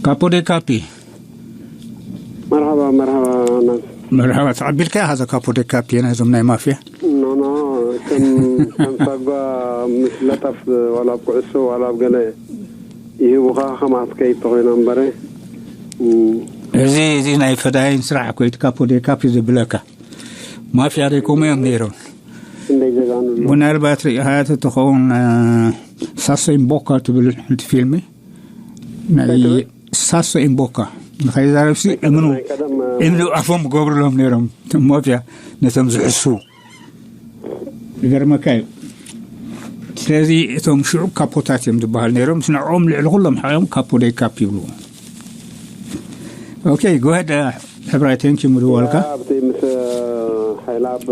ካፖ ዴ ካፒ። መርሓባ መርሓባ ናት መርሓባ። ተቐቢልካ ኢኻ እዛ ካፖ ዴ ካፒ ናይዞም ናይ ማፍያ? ኖኖ ከም ከም ሳጓ ምስ ለጠፍ ዋላ ኣብ ኩዕሶ ዋላ ኣብ ገለ ይህቡኻ ከማት ከይድ ተኾይና እምበረ። እዚ እዚ ናይ ፈዳይን ስራሕ ኮይት ካፖ ዴ ካፒ ዝብለካ። ማፍያ ደይ ከምኡ እዮም ነይሮም። እንደይ ጀጋኑ ኣሎ ምናልባት ሪኢኻያ ተትኸውን ሳሶ ኢምቦካ ትብል ሓንቲ ፊልሚ ናይ ሳሶ ኢምቦካ ንኸይዛረብሲ እምኑ እምኑ ኣፎም ገብርሎም ነይሮም። ማፍያ ነቶም ዝሕሱ ይገርመካ እዩ። ስለዚ እቶም ሽዑ ካፖታት እዮም ዝበሃል ነይሮም። ንዕኦም ልዕሊ ኩሎም ሓዮም ካፖ ደይ ካፕ ይብልዎ። ኦኬ፣ ጎሄድ። ሕብራይ፣ ቴንክ ዩ ምድዋልካ። ኣብቲ ምስ ሓይላብ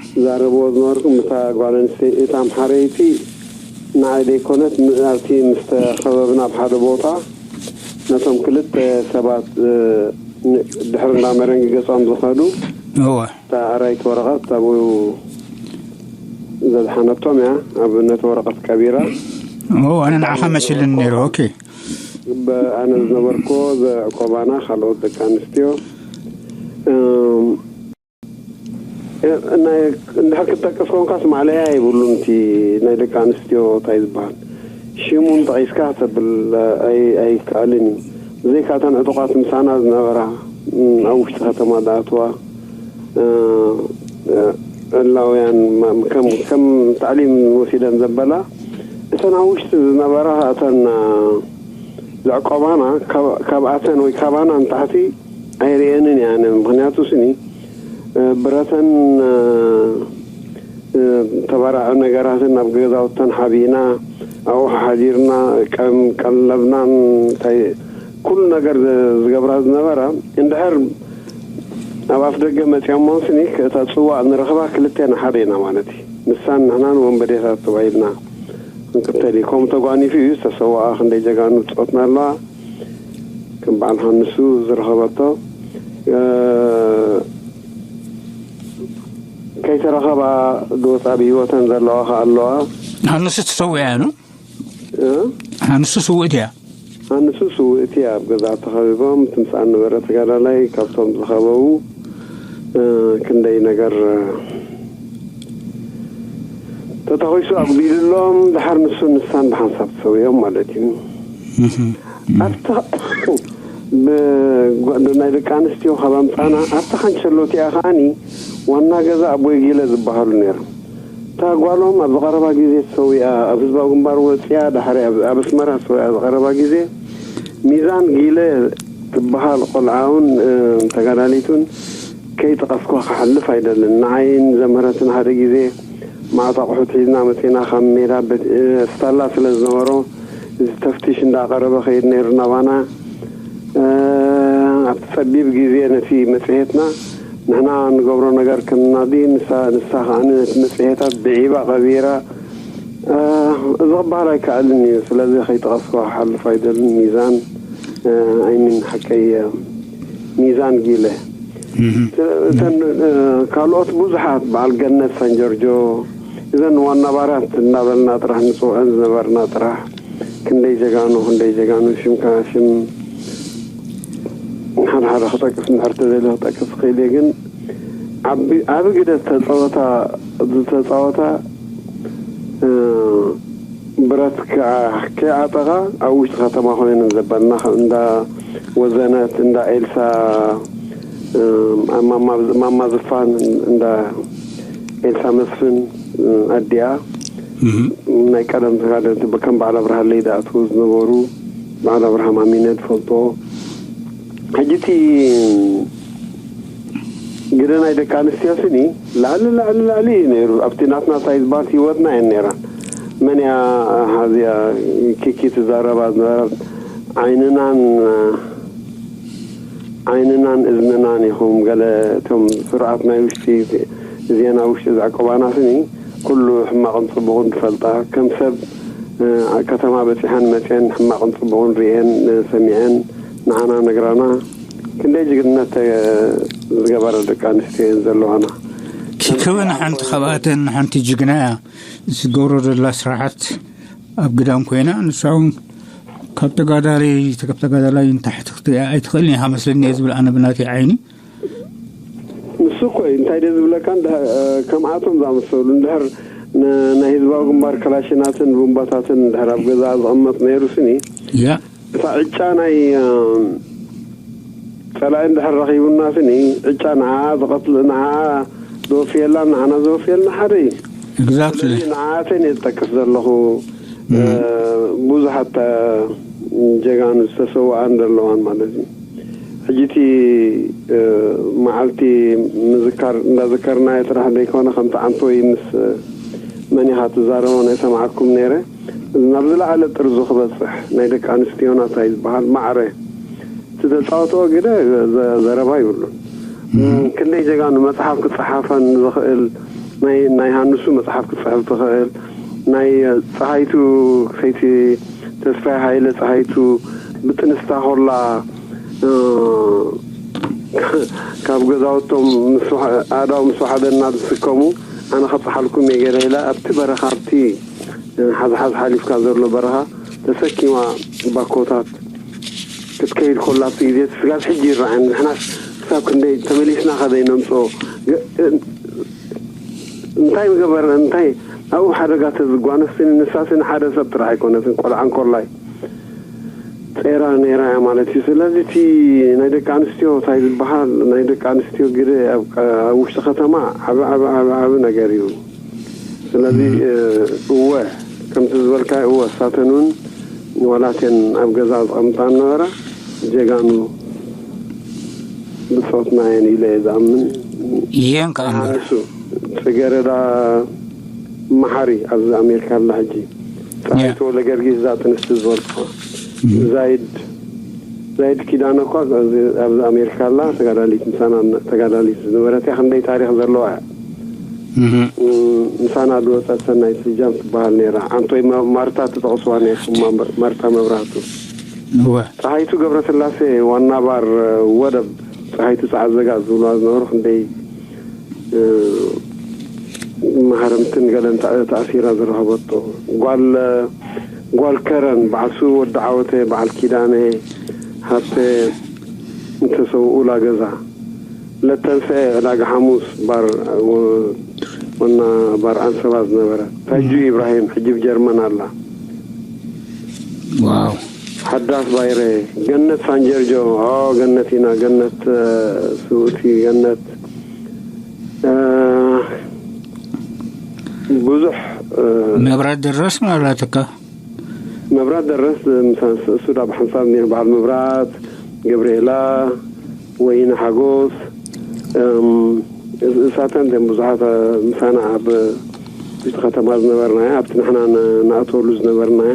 ትዛረብዎ ዝነበርኩም ምሳ ጓል ኣንስተይቲ እታ ኣምሓረይቲ ንዓይ ዘይኮነት ኣብቲ ምስ ተኸበብና ኣብ ሓደ ቦታ ነቶም ክልተ ሰባት ድሕሪ እንዳ መረንጊ ገጾም ዝኸዱ እወ እታ ኣራይቲ ወረቐት ኣብኡ ዘድሓነቶም እያ። ኣብ ነቲ ወረቐት ቀቢራ እወ ኣነ ንዓኻ መሲልኒ ነይሩ። ኦኬ ኣነ ዝነበርኮ ዘዕቆባና ካልኦት ደቂ ኣንስትዮ እንድሕር ክጠቅስ ኮንካስ ማዕለያ ይብሉን እቲ ናይ ደቂ ኣንስትዮ እንታይ ዝበሃል ሽሙን ጠቒስካ ተብል ኣይከኣልን እዩ። ብዘይካ እተን ዕጡቓት ምሳና ዝነበራ ኣብ ውሽጢ ከተማ ዝኣትዋ ዕላውያን ከም ታዕሊም ወሲደን ዘበላ እተን ኣብ ውሽጢ ዝነበራ እተን ዘዕቆባና ካብኣተን ወይ ካባና ንታሕቲ ኣይርእየንን እየ ኣነ። ምኽንያቱ ስኒ ብረተን ተባራዒ ነገራትን ናብ ገዛውተን ሓቢእና ኣብኡ ሓዲርና ቀም ቀለብናን እንታይ ኩሉ ነገር ዝገብራ ዝነበራ እንድሕር ኣብ ኣፍ ደገ መፂኦሞ ስኒ እታ ፅዋእ ንረኽባ ክልቴና ሓደ ኢና ማለት እዩ። ንሳን ንሕናን ወንበዴታት ተባሂልና ክንቅተል እዩ። ከምኡ ተጓኒፉ እዩ ዝተሰዋኣ ክንደይ ጀጋኑ ፆትና ኣለዋ። ከም በዓል ሃንሱ ዝረኸበቶ ከይተረኸባ ዶፃ ብህይወተን ዘለዋ ከ ኣለዋ። ሃንሱ ተሰዊኣ ያ ነው። እ? ሃንሱ ስውእት እያ። ሃንሱ ስውእት እያ። ኣብ ገዛ ተኸቢቦም ትምስኣን ነበረ ተጋዳላይ ካብቶም ዝኸበቡ እ፣ ክንደይ ነገር ተተኺሱ ኣጉዲልሎም ድሓር ንሱ ንሳን ብሓንሳብ ተሰዊኦም ማለት እዩ። ኣብታ ብ- ናይ ደቂ ኣንስትዮ ካብ ኣምፃና ኣብታ ካንቸሎ እቲኣ ከዓኒ ዋና ገዛ ኣቦይ ጊለ ዝበሃሉ ነይሮም። እታ ጓሎም ኣብ ዝቐረባ ግዜ ተሰዊኣ ኣብ ህዝባዊ ግንባር ወፂኣ ዳሕሪ ኣብ ኣስመራ ተሰዊኣ ዝቐረባ ግዜ ሚዛን ጊለ ትበሃል ቆልዓ እውን ተጋዳሊት እውን ከይጠቐስኳ ክሓልፍ ኣይደልን። ንዓይን ዘምህረትን ሓደ ግዜ ማዕት ኣቑሑት ሒዝና መፂና ካብ ሜዳ ስታላ ስለ ዝነበሮ እዚ ተፍትሽ እንዳቐረበ ከይድ ነይሩ ናባና። ኣብቲ ፀቢብ ግዜ ነቲ መፅሄትና ንሕና ንገብሮ ነገር ክንናዲ ንሳ ከዓ ነቲ መፅሄታት ብዒባ ቀቢራ እዚ ክበሃል ኣይከኣልን እዩ። ስለዚ ከይጠቐስኳ ክሓልፍ ኣይደልን። ሚዛን ኣይሚን ሓቀይ ሚዛን ጊለ እተን ካልኦት ብዙሓት በዓል ገነት ሳንጀርጆ እዘን ዋና ባራት እናበልና ጥራሕ ንፅውዐን ዝነበርና ጥራሕ ክንደይ ጀጋኑ ክንደይ ጀጋኑ ሽምካ ሽም ሓደ ሓደ ክጠቅስ እንድሕር ተደልየ ክጠቅስ ክእል እየ። ግን ዓቢ ዓቢ ግደ ዝተፃወታ ዝተፃወታ ብረት ከይዓጠቓ ኣብ ውሽጢ ከተማ ኮይነን ዘበልና ከም እንዳ ወዘነት እንዳ ኤልሳ ማማ ዝፋን እንዳ ኤልሳ መስፍን ኣዲኣ ናይ ቀደም ተጋደልቲ ከም በዓል ኣብርሃለይ ዝኣትዉ ዝነበሩ በዓል ኣብርሃም ኣሚነ ዝፈልጦ ሕጂ እቲ ግደ ናይ ደቂ ኣንስትዮ ስኒ ላዕሊ ላዕሊ ላዕሊ እዩ ነይሩ። ኣብቲ ናትና ሳይዝ ባስ ህይወትና እየን ነይረን። መን እያ ሓዚያ ኪኪ ትዛረባ ዝነበረት ዓይንናን ዓይንናን እዝንናን ኢኹም። ገለ እቶም ስርዓት ናይ ውሽጢ ዜና ውሽጢ ዘዕቆባና ስኒ ኩሉ ሕማቕን ፅቡቕን ትፈልጣ ከም ሰብ ከተማ በፂሐን መፅአን ሕማቕን ፅቡቕን ርእየን ሰሚዐን ንዓና ነግራና ክንደይ ጅግንነት ዝገበረ ደቂ ኣንስትዮ እየን ዘለዋና። ክብን ሓንቲ ካብኣተን ሓንቲ ጅግና እያ ዝገብሮ ዘላ ስራሓት ኣብ ግዳም ኮይና ንሳ እውን ካብ ተጋዳላይ ካብ ተጋዳላይ ንታሕቲ ክትሪኣ ኣይትኽእልን ኢኻ መስለኒ እየ ዝብል ኣነ ብናተይ ዓይኒ። ንሱ እኮ እዩ እንታይ ደ ዝብለካ እንድሕር ከምኣቶም ዝኣመሰሉ እንድሕር ናይ ህዝባዊ ግንባር ከላሽናትን ቡምባታትን እንድሕር ኣብ ገዛ ዝቕመጥ ነይሩ ስኒ ያ እታ ዕጫ ናይ ጸላኢ እንድሕር ረኺቡና ስኒ ዕጫ ንዓ ዝቐትል ንዓ ዝወፍየላ ንዓና ዝወፍየልና ሓደ እዩ። exactly ንዓተን እየ ዝጠቅስ ዘለኹ። ብዙሓት ጀጋኑ ዝተሰውኣን ዘለዋን ማለት እዩ። ሕጂ እቲ መዓልቲ ምዝካር እንዳዘከርናዮ ጥራሕ ዘይኮነ ከምቲ ዓንቶይ ምስ መን ኢኻ ትዛረቦ ናይ ሰማዓኩም ነይረ። ናብ ዝለዓለ ጥርዙ ክበፅሕ ናይ ደቂ ኣንስትዮ ናታ እዩ ዝበሃል ማዕረ እቲ ተፃወትኦ ግደ ዘረባ ይብሉን። ክንደይ ጀጋኑ መፅሓፍ ክፀሓፈን ዝኽእል ናይ ሃንሱ መፅሓፍ ክፅሕፍ ትኽእል ናይ ፀሃይቱ ሰይቲ ተስፋይ ሃይለ ፀሃይቱ ብጥንስታ ኮላ ካብ ገዛውቶም ኣእዳው ምስ ወሓደ እናዝስከሙ ኣነ ከፀሓልኩም እየ ገለ ኢላ ኣብቲ በረኻ ኣብቲ ሓዝሓዝ ሓሊፍካ ዘሎ በረኻ ተሰኪማ ባኮታት ክትከይድ ኮላ ኣብቲ ግዜ እቲ ስጋብ ሕጂ ይረኣየኒ። ንሕናስ ክሳብ ክንደይ ተመሊስና ከ ዘይነምፅኦ እንታይ ምገበርና እንታይ ኣብኡ ሓደጋ ተዝጓነፍስኒ ንሳስኒ ሓደ ሰብ ጥራሕ ኣይኮነትን ቆልዓ እንኮላይ ጼራ ነይራ እያ ማለት እዩ። ስለዚ እቲ ናይ ደቂ ኣንስትዮ እንታይ ዝበሃል ናይ ደቂ ኣንስትዮ ግደ ኣብ ውሽጢ ከተማ ዓብ ዓብ ዓብ ዓብ ነገር እዩ። ስለዚ እወ ከምቲ ዝበልካ እወ ሳተን እውን ዋላቴን ኣብ ገዛ ዝቐምጣ ነበራ ጀጋኑ ብፆትና እየን ኢለ እየ ዝኣምን። ይህን ከኣ እምበር ንሱ ፅገረዳ መሓሪ ኣብዚ ኣሜሪካ ኣላ ሕጂ ፀሓይ ተወለ ገርጊስ እዛ ጥንስቲ ዝበልኩ ዛይድ ዛይድ ኪዳነ እኳ ኣብዚ ኣሜሪካ ኣላ ተጋዳሊት ምሳና ተጋዳሊት ዝነበረት እያ ክንደይ ታሪክ ዘለዋ እያ ምሳና ዝወፀት ሰናይት ስጃም ትበሃል ነይራ። ኣንቶይ ማርታ ትጠቕስዋ ነይርኩም ማርታ መብራህቱ። እወ ፀሃይቱ ገብረስላሴ ዋና ባር ወደብ ፀሃይቱ ፀዓዘጋ ዝብልዋ ዝነበሩ ክንደይ መሃረምትን ገለን ተኣሲራ ዝረኸበቶ ጓል ጓል ከረን በዓል ስው ወዲ ዓወተ በዓል ኪዳነ ሃብተ እንተሰውኡላ ገዛ ለተንሰኤ ዕዳጋ ሓሙስ ባር ወና ባር ኣንሰባ ዝነበረ ታጁ ኢብራሂም ሕጂ ብጀርመን ኣላ። ዋው ሓዳስ ባይረ ገነት ሳንጀርጆ ኦ ገነት ኢና ገነት ስውእቲ ገነት ብዙሕ መብራት ደረስ መብራትካ መብራት ደረስ ምሳን ስእሱ ዳ ብሓንሳብ ነይሩ በዓል መብራት ገብርኤላ ወይነ ሓጎስ እሳተን ዘን ብዙሓት ምሳና ኣብ ውሽጢ ከተማ ዝነበርናዮ ኣብቲ ንሕና ንኣተወሉ ዝነበርናዮ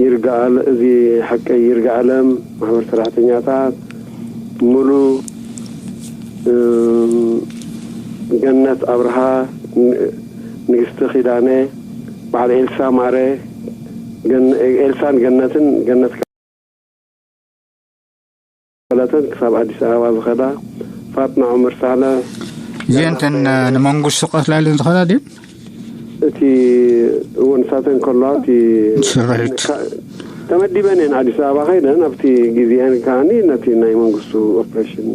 ይርጋኣል እዚ ሓቀይ ይርጋኣለም ማሕበር ሰራሕተኛታት ሙሉ ገነት ኣብርሃ ንግስቲ ኪዳነ በዓል ኤልሳ ማረ ኤልሳን ገነትን ገነት ፈለተን ክሳብ ኣዲስ ኣበባ ዝኸዳ ፋጥና ዑመር ሳለ እዚአን ተን ንመንግስቱ ቀትላ ኢለን ዝኸዳ ድን እቲ እውን ሳተን ከለዋ እቲ ስርሒት ተመዲበን እየን ኣዲስ ኣበባ ከይደን ኣብቲ ግዜአን ከዓኒ ነቲ ናይ መንግስቱ ኦፕሬሽን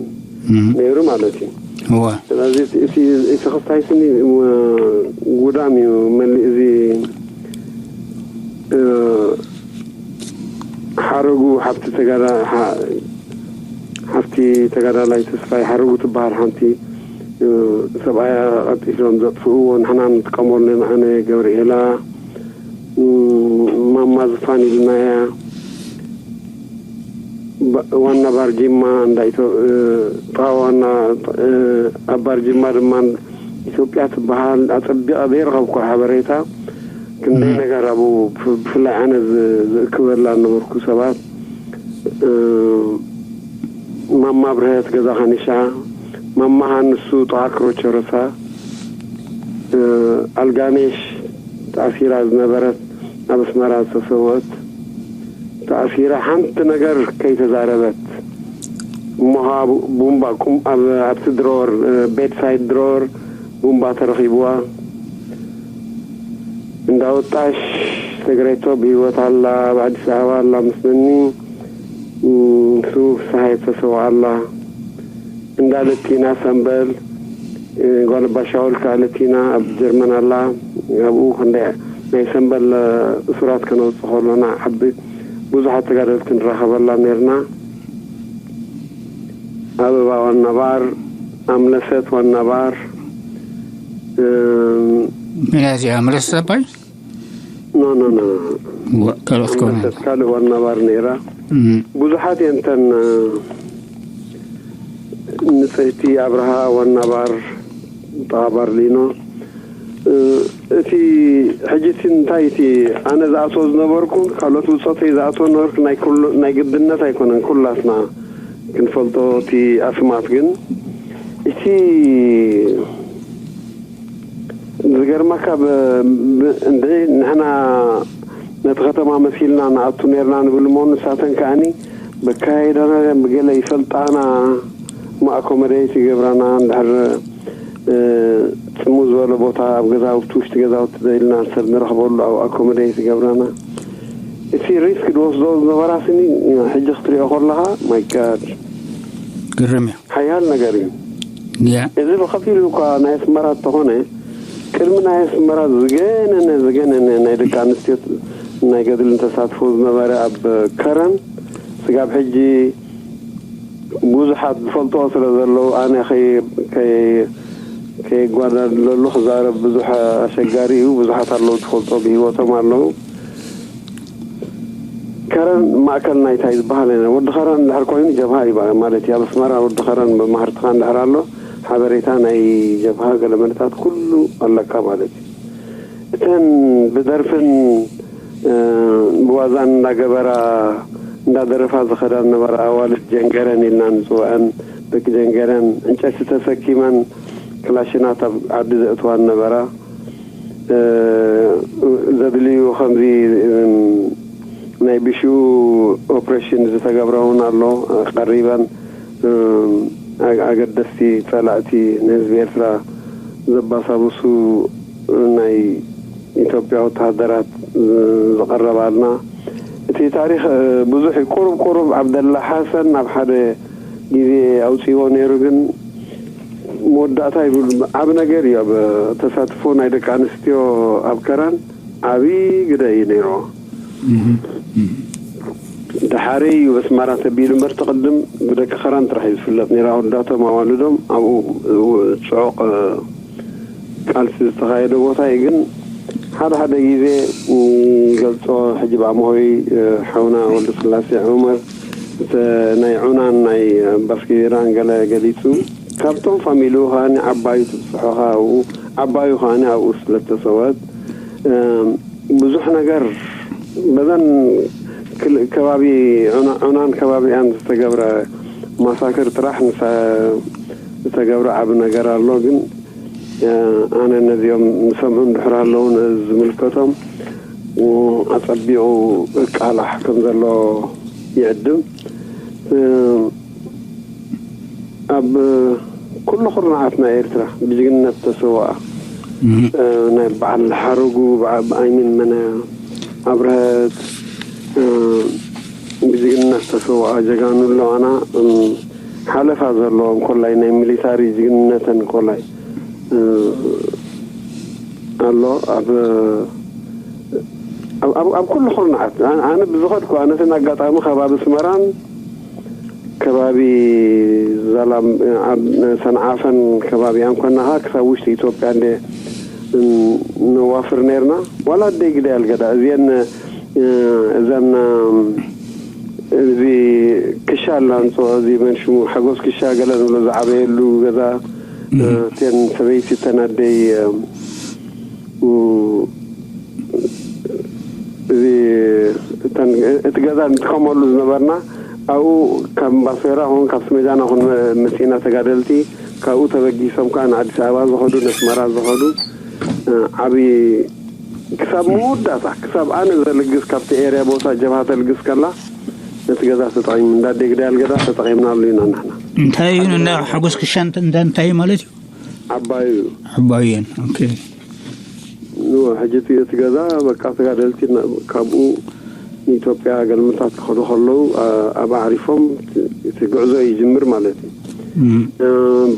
ነይሩ ማለት እዩ። እወ ስለዚ እቲ ክስታይ ስኒ ጉዳም እዩ መሊእ እዚ ሓረጉ ሓብቲ ተጋዳ ሓብቲ ተጋዳላይ ተስፋይ ሓረጉ ትበሃል ሓንቲ ሰብኣያ ቀጢሎም ዘጥፍእዎ ንሕና ንጥቀመሉ ኣነ ገብርኤላ ማማ ዝፋን ኢልናያ ዋና ባር ጂማ እንዳ ጥቃ ዋና ኣብ ባር ጂማ ድማ ኢትዮጵያ ትበሃል ኣፀቢቐ ዘይረኸብኩ ሓበሬታ ክንደይ ነገር ኣብኡ ብፍላይ ኣነ ዝእክበላ ነበርኩ ሰባት ማማ ብርሀት ገዛ ካኒሻ ማማ ሃንሱ ጥቃ ክሮቸረሳ ኣልጋሜሽ ተኣሲራ ዝነበረት ኣብ ኣስመራ ዝተሰወት ተኣሲራ ሓንቲ ነገር ከይተዛረበት እሞ ቡምባ ኣብቲ ድሮወር ቤድሳይድ ድሮወር ቡምባ ተረኺብዋ እንዳወጣሽ ትግራይቶ ብህይወት ኣላ፣ ኣብ ኣዲስ ኣበባ ኣላ መስለኒ። እም፣ ስው ፍስሃየ ተሰውኣ ኣላ። እንዳለቲና ሰምበል፣ እ፣ ጓል ኣባ ሻውል ከኣ ለቲና ኣብ ጀርመን ኣላ። ኣብኡ ክንደይ ናይ ሰምበል፣ እ፣ እሱራት ከነውጽእ ከሎና ዓቢ ብዙሓት ተጋደልቲ ንራኸበላ ነርና። ኣበባ ዋና ባር፣ ኣምለሰት ዋና ባር፣ እም፣ መን እያ እዚኣ? ኣምለሰት ኣባይ? ኖ፣ ኖ፣ ኖ። ወ-፣ ካልኦት ከሆነ። ኣምለሰት ካልእ ዋና ባር ነይራ። እም። ብዙሓት እየን እተን፣ እ፣ ንጽህቲ ኣብርሃ ዋና ባር፣ ጥቓ ባር ሊኖ። እ፣ እቲ ሕጂ እቲ እንታይ እቲ ኣነ ዝኣትዎ ዝነበርኩ፣ ካልኦት ብጾተይ ዝኣትዎ ነበርኩ፣ ናይ ኩሉ፣ ናይ ግድነት ኣይኮነን፣ ኩላትና ክንፈልጦ እቲ ኣስማት። ግን እቲ ዝገርመካ ብ-፣ ብ-፣ እንደ ንሕና ነቲ ከተማ መሲልና ንኣቱ ነርና ንብል እሞ፣ ንሳተን ከኣኒ በካይዳና ብገለ ይፈልጣና፣ ማእኮመደይት ይገብራና። እንድሕር፣ እ፣ ጽሙ ዝበለ ቦታ ኣብ ገዛውቲ፣ ውሽጢ ገዛውቲ ደኢልና ሰብ ንረኽበሉ ኣብኡ ኣኮመደይት ይገብራና። እቲ ሪስክ ዝወስዶ ዝነበራ ስኒ ሕጂ ክትሪኦ ከለኻ፣ ማይ ጋድ። ግርም እዩ። ሓያል ነገር እዩ። ያ። እዚ ብኸፊሉ እኳ ናይ ኣስመራ እንተኾነ፣ ቅድሚ ናይ ኣስመራ ዝገነነ፣ ዝገነነ ናይ ደቂ ኣንስትዮ ናይ ገድልን ተሳትፎ ዝነበረ ኣብ ከረን፣ ስጋብ ሕጂ ብዙሓት ዝፈልጥዎ ስለ ዘለዉ፣ ኣነ ከይ-፣ ከይ-፣ ከየጓዳድለሉ ክዛረብ ብዙሕ ኣሸጋሪ እዩ። ብዙሓት ኣለዉ ዝፈልጦ፣ ብህይወቶም ኣለዉ። ከረን ማእከል ናይታይ ዝበሃል የለን። ወዲ ከረን እንድሕር ኮይኑ ጀብሃ እዩ ማለት እዩ። ኣብ ኣስመራ ወዲ ከረን መማህርትኻ እንድሕር ኣሎ፣ ሓበሬታ ናይ ጀብሃ ገለ መለታት ኩሉ ኣለካ ማለት እዩ። እተን ብደርፍን፣ እ፣ ብዋዛን እንዳገበራ፣ እንዳደረፋ ዝኸዳ ዝነበራ ኣዋልድ ጀንገረን ኢልና ንፅውዐን፣ ደቂ ጀንገረን፣ ዕንጨይቲ ተሰኪመን ክላሽናት ኣብ ዓዲ ዘእትዋ ነበራ። እ፣ ዘድልዩ ከምዚ፣ እም፣ ናይ ብሽኡ ኦፕሬሽን ዝተገብረ እውን ኣሎ። ቀሪበን፣ እም፣ ኣ-፣ ኣገደስቲ ጸላእቲ ንህዝቢ ኤርትራ ዘባሳብሱ ናይ ኢትዮጵያ ወተሃደራት ዝ-፣ ዝቐረባልና። እቲ ታሪኽ፣ እ፣ ብዙሕ እዩ። ቁሩብ ቁሩብ ዓብደላ ሓሰን ኣብ ሓደ ግዜ ኣውጺእዎ ነይሩ፣ ግን መወዳእታ ይብሉ። ዓቢ ነገር እዩ። ኣብ ተሳትፎ ናይ ደቂ ኣንስትዮ ኣብ ከረን ዓቢ ግደ እዩ ነይርዎ። እህ፣ እህ። ደሓረይ እዩ ኣስመራ ተቢሉ እምበር፣ ተቕድም ብደቂ ከረን ጥራሕ እዩ ዝፍለጥ ነይሩ። ኣወዳቶም ኣዋልዶም ኣብኡ ጽዑቕ፣ እ፣ ቃልሲ ዝተኻየደ ቦታ እዩ። ግን ሓደ ሓደ ግዜ፣ እ፣ ገልጾ ሕጂ ብኣምሆይ፣ እ፣ ሓውና ወልደስላሴ ዑመር፣ እተ-፣ ናይ ዑናን ናይ ኣምባስጌራን ገለ ገሊጹ። ካብቶም ፋሚሊኡ ከኣ ዓባዩ ትብጽሖ ከኣ ኣብኡ፣ ዓባዩ ከኣ ኣብኡ ስለ እተሰወት፣ እ፣ ብዙሕ ነገር በዘን ክል-፣ ከባቢ ዑና-፣ ዑናን ከባቢኣን ዝተገብረ ማሳክር ጥራሕ ንሳ-፣ ዝተገብረ ዓቢ ነገር ኣሎ። ግን፣ እ፣ ኣነ ነዚኦም ንሰምዑ እንድሕር ኣለዉ፣ ነዚ ዝምልከቶም፣ እ፣ ኣጸቢቑ ቃላሕ ከም ዘሎ ይዕድም። እ፣ ኣብ ኩሉ ኩርናዓት ናይ ኤርትራ ብጅግንነት ተሰውኣ፣ እም። እ፣ ናይ በዓል ሓረጉ፣ በዓ-፣ ብኣይኒን መነ ኣብርሀት፣ እ፣ ብጅግንነት ተሰውኣ ጀጋኑ ኣለዋና። እም፣ ሓለፋ ዘለዎም ኮላይ ናይ ሚሊታሪ ጅግንነተን ኮላይ፣ እ፣ ኣሎ። ኣብ፣ ኣብ፣ ኣብ፣ ኣብ ኩሉ ኩርናዓት፣ ኣነ፣ ኣነ ብዝኸድኩ፣ ኣነ ነቲ ኣጋጣሚ ከባቢ ኣስመራን ከባቢ ዛላም፣ ኣብ ሰንዓፈን ከባቢኣን ኮናኻ ክሳብ ውሽጢ ኢትዮጵያ እንደ፣ እም፣ ነዋፍር ነርና። ዋላ ኣደይ ግዳይ ኣልገዳ፣ እዚአን፣ እ፣ እዘን፣ እም፣ እዚ ክሻ ኣላ ንፅውዖ፣ እዚ መን ሽሙ፣ ሓጎስ ክሻ ገለ ንብሎ ዝዓበየሉ ገዛ፣ እም። እተን ሰበይቲ እተን ኣደይ፣ እም፣ እ፣ እዚ እተን፣ እቲ ገዛ ንጥቀመሉ ዝነበርና፣ ኣብኡ ካብ እምባሶይራ ኹን ካብ ስሜዳና ኹን መ-፣ መጺእና ተጋደልቲ፣ ካብኡ ተበጊሶም ከኣ ንኣዲስ ኣበባ ዝኸዱ፣ ነስመራ ዝኸዱ፣ እ፣ ዓቢ ክሳብ መወዳእታ፣ ክሳብ ኣነ ዘልግስ፣ ካብቲ ኤርያ ቦታ ጀብሃ ተልግስ ከላ፣ ነቲ ገዛ ተጠቒሙ፣ እንዳ ዴግዳ ያልገዳ ተጠቒምናሉ ኢና ንሕና። እንታይ እዩ፣ እንዳ ሓጎስ ክሻ እንተ-፣ እንዳ እንታይ ማለት እዩ? ዓባዩ እዩ። ዓባዩ እየን። ኦኬ። ን-፣ ሕጂ እቲ እቲ ገዛ በቃ ተጋደልቲ ና- ካብኡ ንኢትዮጵያ ገልምታት ክኸዱ ከለዉ ኣ- ኣብ ኣዕሪፎም እቲ እቲ ጉዕዞ ይጅምር ማለት እዩ። እ፣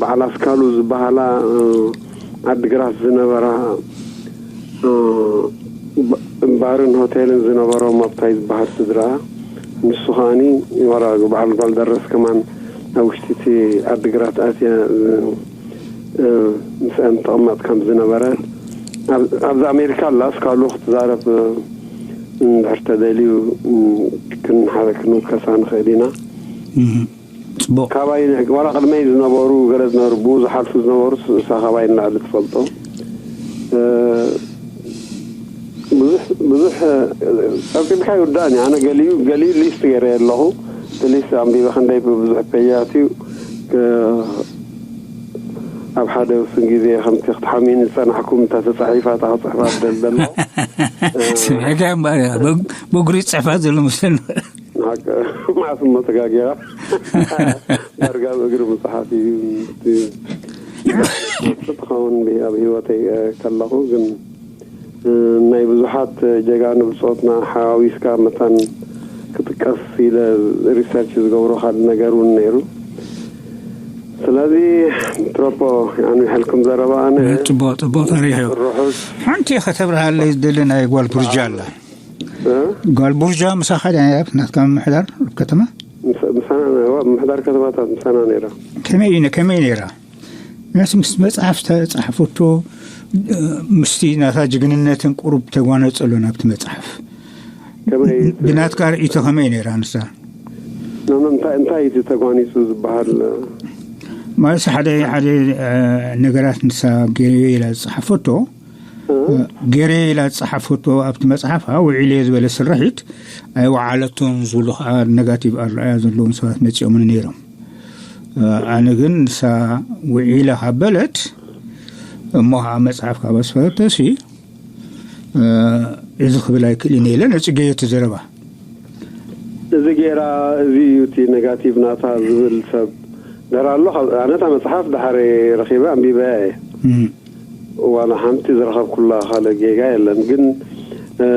በዓል ኣስካሉ ዝበሃላ እ፣ ዓድግራት ዝነበራ እ፣ ባ- ባርን ሆቴልን ዝነበሮም ኣብታይ ዝበሃል ስድራ ንሱ ከዓኒ ዋላ በዓል ጓል ደረስ ከማን ኣብ ውሽጢ እቲ ዓድግራት ኣትያ እ፣ ምስአን ተቐማጥ ከም ዝነበረ ኣብ- ኣብዚ ኣሜሪካ ኣላ እስካሉ ክትዛረብ እ፣ እንድሕር ተደልዩ እ፣ ክንሓ- ክንውከሳ ንኽእል ኢና። ጽቡቅ። ካባይ ዋላ ቅድመይ ዝነበሩ ገለ ዝነበሩ ብኡ ዝሓልፉ ዝነበሩ እሳ ካባይ ንላዕሊ ትፈልጦ። እ፣ ብዙሕ ብዙሕ እ፣ ጸብጺብካ ይውዳእኒ ኣነ ገሊኡ ገሊኡ ሊስት ገይረ ኣለኹ። እቲ ሊስት ኣንቢበ ክንደይ ብብዙሕ ፔጃት እዩ እ፣ ኣብ ሓደ ውስን ግዜ ከምቲ ክትሓሚኒ ዝጸናሕኩም እታ ተጻሒፋ እታ ክጽሕፋ ደል ዘሎ ስምዕካ እምበኣር እያ። በግ- በጉሪ ጽሕፋት ዘሎ መስለኒ። ሓቂ ማዕስ እሞ ተጋጊራ ዳርጋ ብእግሪ ምጽሓፍ እዩ። እቲ ትኸውን ኣብ ህይወተይ እ፣ ከለኹ ግን እ፣ ናይ ብዙሓት ጀጋኑ ብጾትና ሓዋዊስካ መታን ክጥቀስ ኢለ ሪሰርች ዝገብሮ ካልእ ነገር እውን ነይሩ። ስለዚ ትረፖ ኣኑ ይሐልኩም ዘረባ ኣነ ጽቡቅ ጽቡቅ ታሪክ እዩ። ርሑስ ሓንቲ ከተብርሃለይ ዝደሊ ናይ ጓል ቡርጃ ኣላ። እ? ጓል ቡርጃ ምሳኻ ድያ ነይራ ናትካ ምምሕዳር ኣብ ከተማ? ምስ- ምሳና ዋ- ምሕዳር ከተማታት ምሳና ነይራ። ከመይ እዩ ከመይ ነይራ? ምስ ምስ መጽሓፍ ተጻሕፈቶ እ፣ ምስቲ ናታ ጅግንነትን ቁሩብ ተጓነጸ ኣሎ ናብቲ መጽሓፍ። ከመይ ብናትካ ርእይቶ ከመይ ነይራ ንሳ? ኖ፣ ኖ፣ እንታይ እንታይ እቲ ተጓኒጹ ዝበሃል ማለት ሓደ ሓደ እ፣ ነገራት ንሳ ገይረ ኢላ ዝጸሓፈቶ እ? ገሬ ኢላ ዝጸሓፈቶ ኣብቲ መጽሓፍ ውዒለ ዝበለ ስርሒት ኣይወዓለቶን ዝብሉ ከዓ ነጋቲቭ ኣረኣያ ዘለዎም ሰባት መጺኦም ነይሮም። ኣነ ግን ንሳ ውዒለ ካብ በለት እሞ ከዓ መጽሓፍ ካብ ኣስፈረተሲ እዚ ክብል ኣይክእልን ኢለ ነጽገዮ እቲ ዘረባ። እዚ ጌራ እዚ እዩ እቲ ነጋቲቭ ናታ ዝብል ሰብ ደራ ኣሎ። ካብ- ኣነ እታ መጽሓፍ ድሓረ ረኺበ ኣንቢበያ እየ። ዋላ ሓንቲ ዝረኸብኩላ ካልእ ጌጋ የለን። ግን እ፣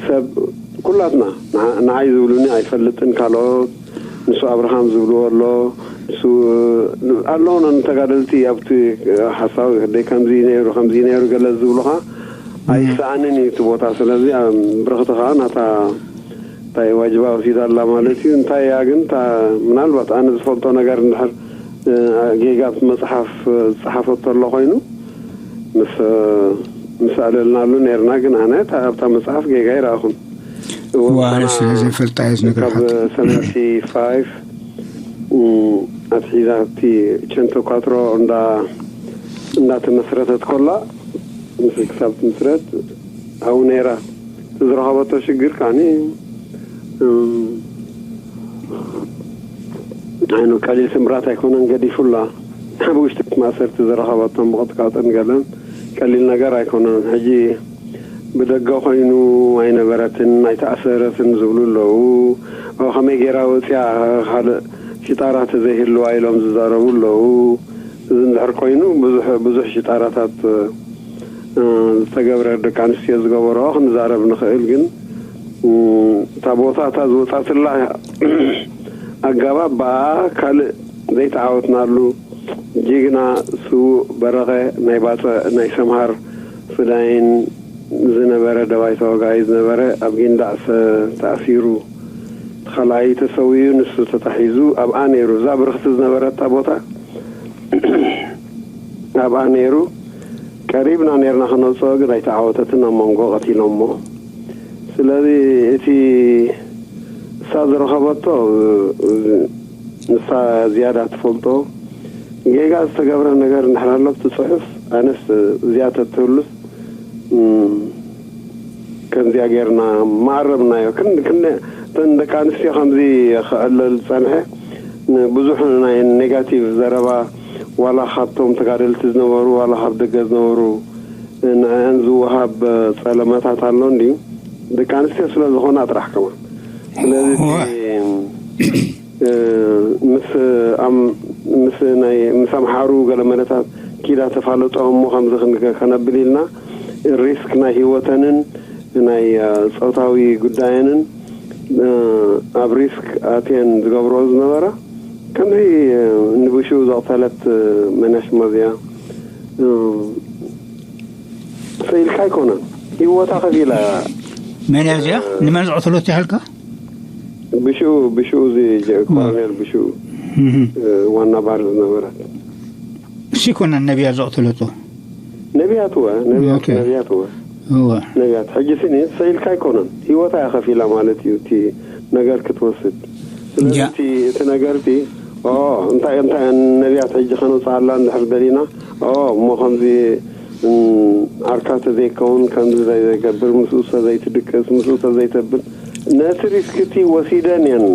ሰብ ኩላትና ንዓ- ንዓይ ዝብሉኒ ኣይፈልጥን። ካልኦት ንሱ ኣብርሃም ዝብልዎ ኣሎ። ንሱ ኣለውና ንተጋደልቲ ኣብቲ ሓሳዊ ደይ ከምዚ ነይሩ ከምዚ ነይሩ ገለ ዝብሉኻ ኣይሰኣንን እዩ እቲ ቦታ። ስለዚ ኣብ ብርኽቲ ከዓ ናታ እንታይ ዋጅባ ወሲዳ ኣላ ማለት እዩ። እንታይ እያ ግን እታ ምናልባት ኣነ ዝፈልጦ ነገር እንድሕር እ፣ ጌጋ ኣብቲ መጽሓፍ ዝጸሓፈቶ ኣሎ ኮይኑ ምስ ምስ ኣለልናሉ ነርና። ግን ኣነ እታ ኣብታ መጽሓፍ ጌጋ ይረኣኹን። ዋይ ስለ ዘይፈልጣ እየ ዝነግርካ። ካብ ሰቨንቲ ፋይቭ እ፣ ኣትሒዛ እቲ ቸንቶ ኳትሮ እንዳ እንዳተመስረተት ኮላ ምስ ክሳብ ትምስረት ኣብኡ ነይራ። ዝረኸበቶ ሽግር ከዓኒ እም፣ ዓይኑ ቀሊል ስምራት ኣይኮነን ገዲፉላ። ኣብ ውሽጢ ማእሰርቲ ዝረኸበቶም ምቕጥቃጥን ገለን ቀሊል ነገር ኣይኮነን። ሕጂ ብደገ ኮይኑ ኣይነበረትን ኣይተኣሰረትን ዝብሉ ኣለዉ። ኣብ ከመይ ገይራ ወፅያ ካልእ ሽጣራ ተዘይህልዋ ኢሎም ዝዛረቡ ኣለዉ። እዚ እንድሕር ኮይኑ ብዙሕ ብዙሕ ሽጣራታት እ፣ ዝተገብረ ደቂ ኣንስትዮ ዝገበረኦ ክንዛረብ ንኽእል። ግን እ፣ እታ ቦታ እታ ዝወፃትላ ኣገባብ ብኣ ካልእ ዘይተዓወትናሉ ጅግና ስዉእ በረኸ ናይ ባፀ ናይ ሰምሃር ፍዳይን ዝነበረ ደባይ ተዋጋኢ ዝነበረ ኣብ ጊንዳዕ ሰ- ተኣሲሩ እቲ ካልኣይ ተሰዊኡ ንሱ ተታሒዙ ኣብኣ ነይሩ። እዛ ብርኽቲ ዝነበረት እታ ቦታ ኣብኣ ነይሩ። ቀሪብና ነርና ክነውፅኦ ግን ኣይተዓወተትን ኣብ መንጎ ቀቲሎሞ። ስለዚ እቲ እሳ ዝረኸበቶ ንሳ ዝያዳ ትፈልጦ ጌጋ ዝተገብረ ነገር እንድሕር ኣሎ ኣብቲ ፅሑፍ ኣነስ እዚኣ ተትህሉስ እም፣ ከምዚኣ ጌርና ማረምናዮ። ክን ክን እተን ደቂ ኣንስትዮ ከምዚ ክዕለል ዝፀንሐ ብዙሕ ናይ ኔጋቲቭ ዘረባ ዋላ ካብቶም ተጋደልቲ ዝነበሩ ዋላ ካብ ደገ ዝነበሩ ንዕን ዝወሃብ ፀለመታት ኣሎ እንድዩ። ደቂ ኣንስትዮ ስለ ዝኾና ጥራሕ ከማን ስለዚ እቲ ምስ ምስ ኣምሓሩ ገለ መለታት ኪዳ ተፋለጦ እሞ ከምዚ ክንገ-፣ ከነብል ኢልና ሪስክ ናይ ህይወተንን ናይ፣ እ፣ ጾታዊ ጉዳየንን፣ እ፣ ኣብ ሪስክ ኣትየን ዝገብሮ ዝነበራ ከምዚ፣ እ፣ ንብሽኡ ዘቕተለት፣ እ፣ መናሽ መዝያ፣ እ፣ ስኢልካ ኣይኮነን፣ ህይወታ ከፊላ እያ። መን እያ እዚኣ? ንመን ዘቕተሎት ይሃልካ? ብሽኡ፣ ብሽኡ እዚ ጀ-፣ ኮሎኔል ብሽኡ፣ እህ። እ፣ ዋና ባር ዝነበረት። እሺ፣ ኮነን ነቢያ ዘቕተለቶ? ነቢያት እወ፣ ነቢያት፣ ኦኬ። ነቢያት እወ። እወ። ነቢያት። ሕጂ ስኒ ስኢልካ ኣይኮነን፣ ህይወታ እያ ከፊላ ማለት እዩ፣ እቲ ነገር ክትወስድ። ስለዚ ያ። እቲ፣ እቲ ነገር እቲ፣ ኦ፣ እንታይ፣ እንታይ ነቢያት ሕጂ ከነውፅኣላ እንድሕር ደሊና፣ ኦ፣ እሞ ከምዚ፣ እም፣ ዓርካ ተዘይከውን፣ ከምዚ ዘይገብር፣ ምስኡ ተዘይትድቅስ፣ ምስኡ ተዘይተብል፣ ነቲ ሪስክ እቲ ወሲደን እየን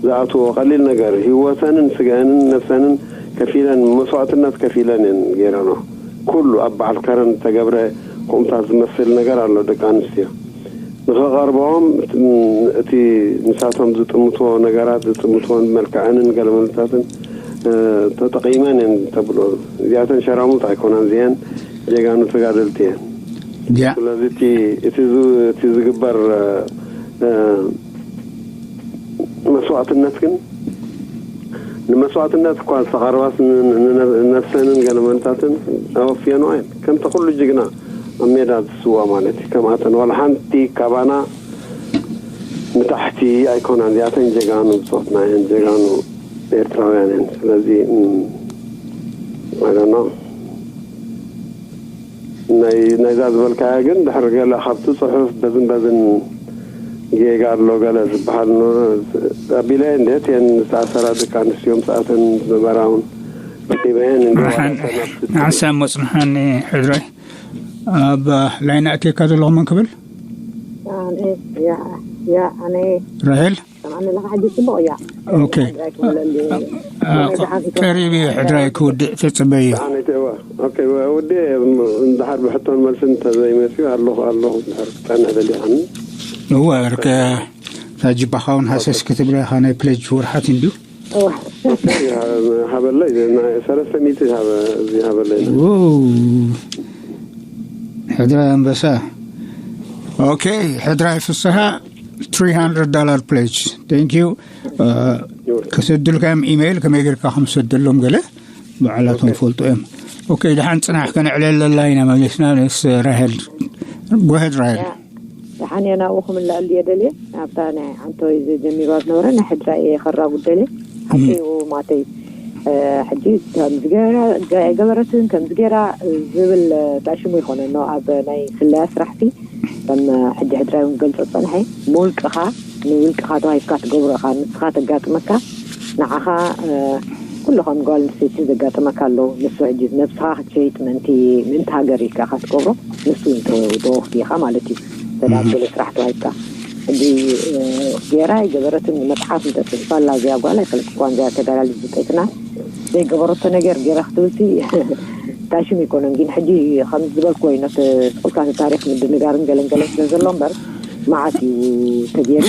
ዝኣትዎ። ቀሊል ነገር፣ ህይወተንን ስጋንን ነፍሰንን ከፊለን፣ መስዋእትነት ከፊለን እየን ገይረንኦ። ኩሉ ኣብ በዓል ከረን ዝተገብረ ከምኡታት ዝመስል ነገር ኣሎ። ደቂ ኣንስትዮ ንኸቐርብኦም፣ እቲ፣ እቲ ንሳቶም ዝጥምትዎ ነገራት፣ ዝጥምትዎን መልክዐንን ገለመለታትን፣ እ፣ ተጠቒመን እየን ተብሎ። እዚኣተን ሸራሙት ኣይኮናን፣ እዚአን ጀጋኑ ተጋደልቲ እየን። ያ። ስለዚ እቲ፣ እቲ ዝ-፣ እቲ ዝግበር፣ እ፣ መስዋእትነት ግን፣ ንመስዋእትነት እኳ ዝተቐርባስ ን-፣ ን-፣ ነፍሰንን ገለመለታትን ኣወፍየንኦ እየን። ከምቲ ኩሉ ጅግና ኣብ ሜዳ ዝስዋ ማለት እዩ። ከምኣተን ዋላ ሓንቲ ካባና ንታሕቲ ኣይኮናን። እዚኣተን ጀጋኑ ብጾትና እየን፣ ጀጋኑ ኤርትራውያን እየን። ስለዚ፣ እም፣ I don't know። ናይ፣ ናይዛ ዝበልካያ ግን ድሕሪ ገለ ካብቲ ጽሑፍ በዝን በዝን ጌጋ ኣሎ ገለ ዝበሃል ን-፣ ኣቢለ እንዴት እየን ዝተኣሰራ ደቂ ኣንስትዮ ምስኣተን ዝነበራ እውን ረኺበ እየን እንዲ ዋላ ሓን-፣ እተን ኣብቲ ሓንሳብ መጽንሓኒ ሕድራይ። ኣብ ላይን ኣእትየካ ዘለኹ መን ክብል? ኣነ፣ ያ፣ ያ፣ ኣነ ራሄል? ሰማዕኒ ኣለኻ ሕጂ ጽቡቕ እያ። ኦኬ። ሕድራይ ክብለሉ። አ፣ አ፣ ቀሪብ እዩ ሕድራይ ክውድእ ተጽበዮ። ኣነ እወ። ኦኬ፣ ወ-፣ ወዲ፣ እም፣ እንድሓር ብሕቶን መልስን እንተዘይመጽዩ ኣለኹ፣ ኣለኹ እንድሓር ክጸንሕ ደሊኻኒ። እወ፣ ርከ-፣ እታ ጅባኻ እውን ሃሰስ ክትብላ ኢኻ፣ ናይ ፕሌጅ ወርሓት እንድዩ። እወ። ኦኬ፣ ሃ-፣ ሃበለይ፣ ናይ ሰለስተ ሚእቲ ሃበ-፣ እዚ ሃበለይ። ው። ሕድራይ ኣንበሳ። ኦኬ፣ ሕድራይ ፍስሃ፣ ትሪ ሃንድረድ ዶላር ፕሌጅ። Thank you። እ፣ ከሰዱልካ እዮም ኢሜይል፣ ከመይ ጌርካ ከም ትሰደሎም ገለ ባዕላቶም ኦኬ። ፈልጡ እዮም። ኦኬ፣ ደሓን ጽናሕ፣ ከነዕለለላ ኢና መሊስና ምስ ራሄል። ጎ ሄድ ራሄል። ያ፣ ደሓን እየ፣ ናብኡ ክምለኣሉ እየ ደልየ። ኣብታ ናይ ዓንቶይ ጀሚሯ ዝነበረ ናይ ሕድራ እየ ከራጉድ ደልየ። እም። ሓቂ እዩ ማተይ፣ እ፣ ሕጂ ከምዚ ገይራ፣ ገ-፣ ኣይገበረትን፣ ከምዚ ገይራ ዝብል፣ እ፣ ጣሽሙ ይኾነ፣ ኖ፣ ኣብ ናይ ስለያ ስራሕቲ ከም ሕጂ ሕድራይ እውን ገልጾ ዝጸንሐ፣ ብውልቅኻ፣ ንውልቅኻ ተዋሂብካ ትገብሮ ኢኻ። ንስኻ ተጋጥመካ፣ ንዓኻ፣ እ፣ ኩሉ ከም ጓል ኣንስተይቲ ዘጋጥመካ ኣሎ። ንሱ ሕጂ ነብስኻ ክትሸይጥ ምእንቲ፣ ምእንቲ ሃገር ኢልካ ኢኻ ትገብሮ። ንሱ እውን ተወ-፣ ተወፍቲ ኢኻ ማለት እዩ። ተዳ እህ። ገለ ስራሕ ተዋሂብካ። ሕጂ፣ እ፣ ጌራ ኣይገበረትን፣ መጽሓፍ እንተጽሒፋ ኣላ እዚኣ ጓል ኣይፈለጥኳን፣ እዚኣ ተጋዳሊት ዝጠይትና ዘይገበረቶ ነገር ጌራ ክትብልቲ ታሽም ይኮነን። ግን ሕጂ ከም ዝበልክዎ እዩ፣ ነቲ ስቕልካ እቲ ታሪኽ ምድንጋርን ገለን ገለን ስለ ዘሎ እምበር፣ መዓት እዩ ተገይሩ።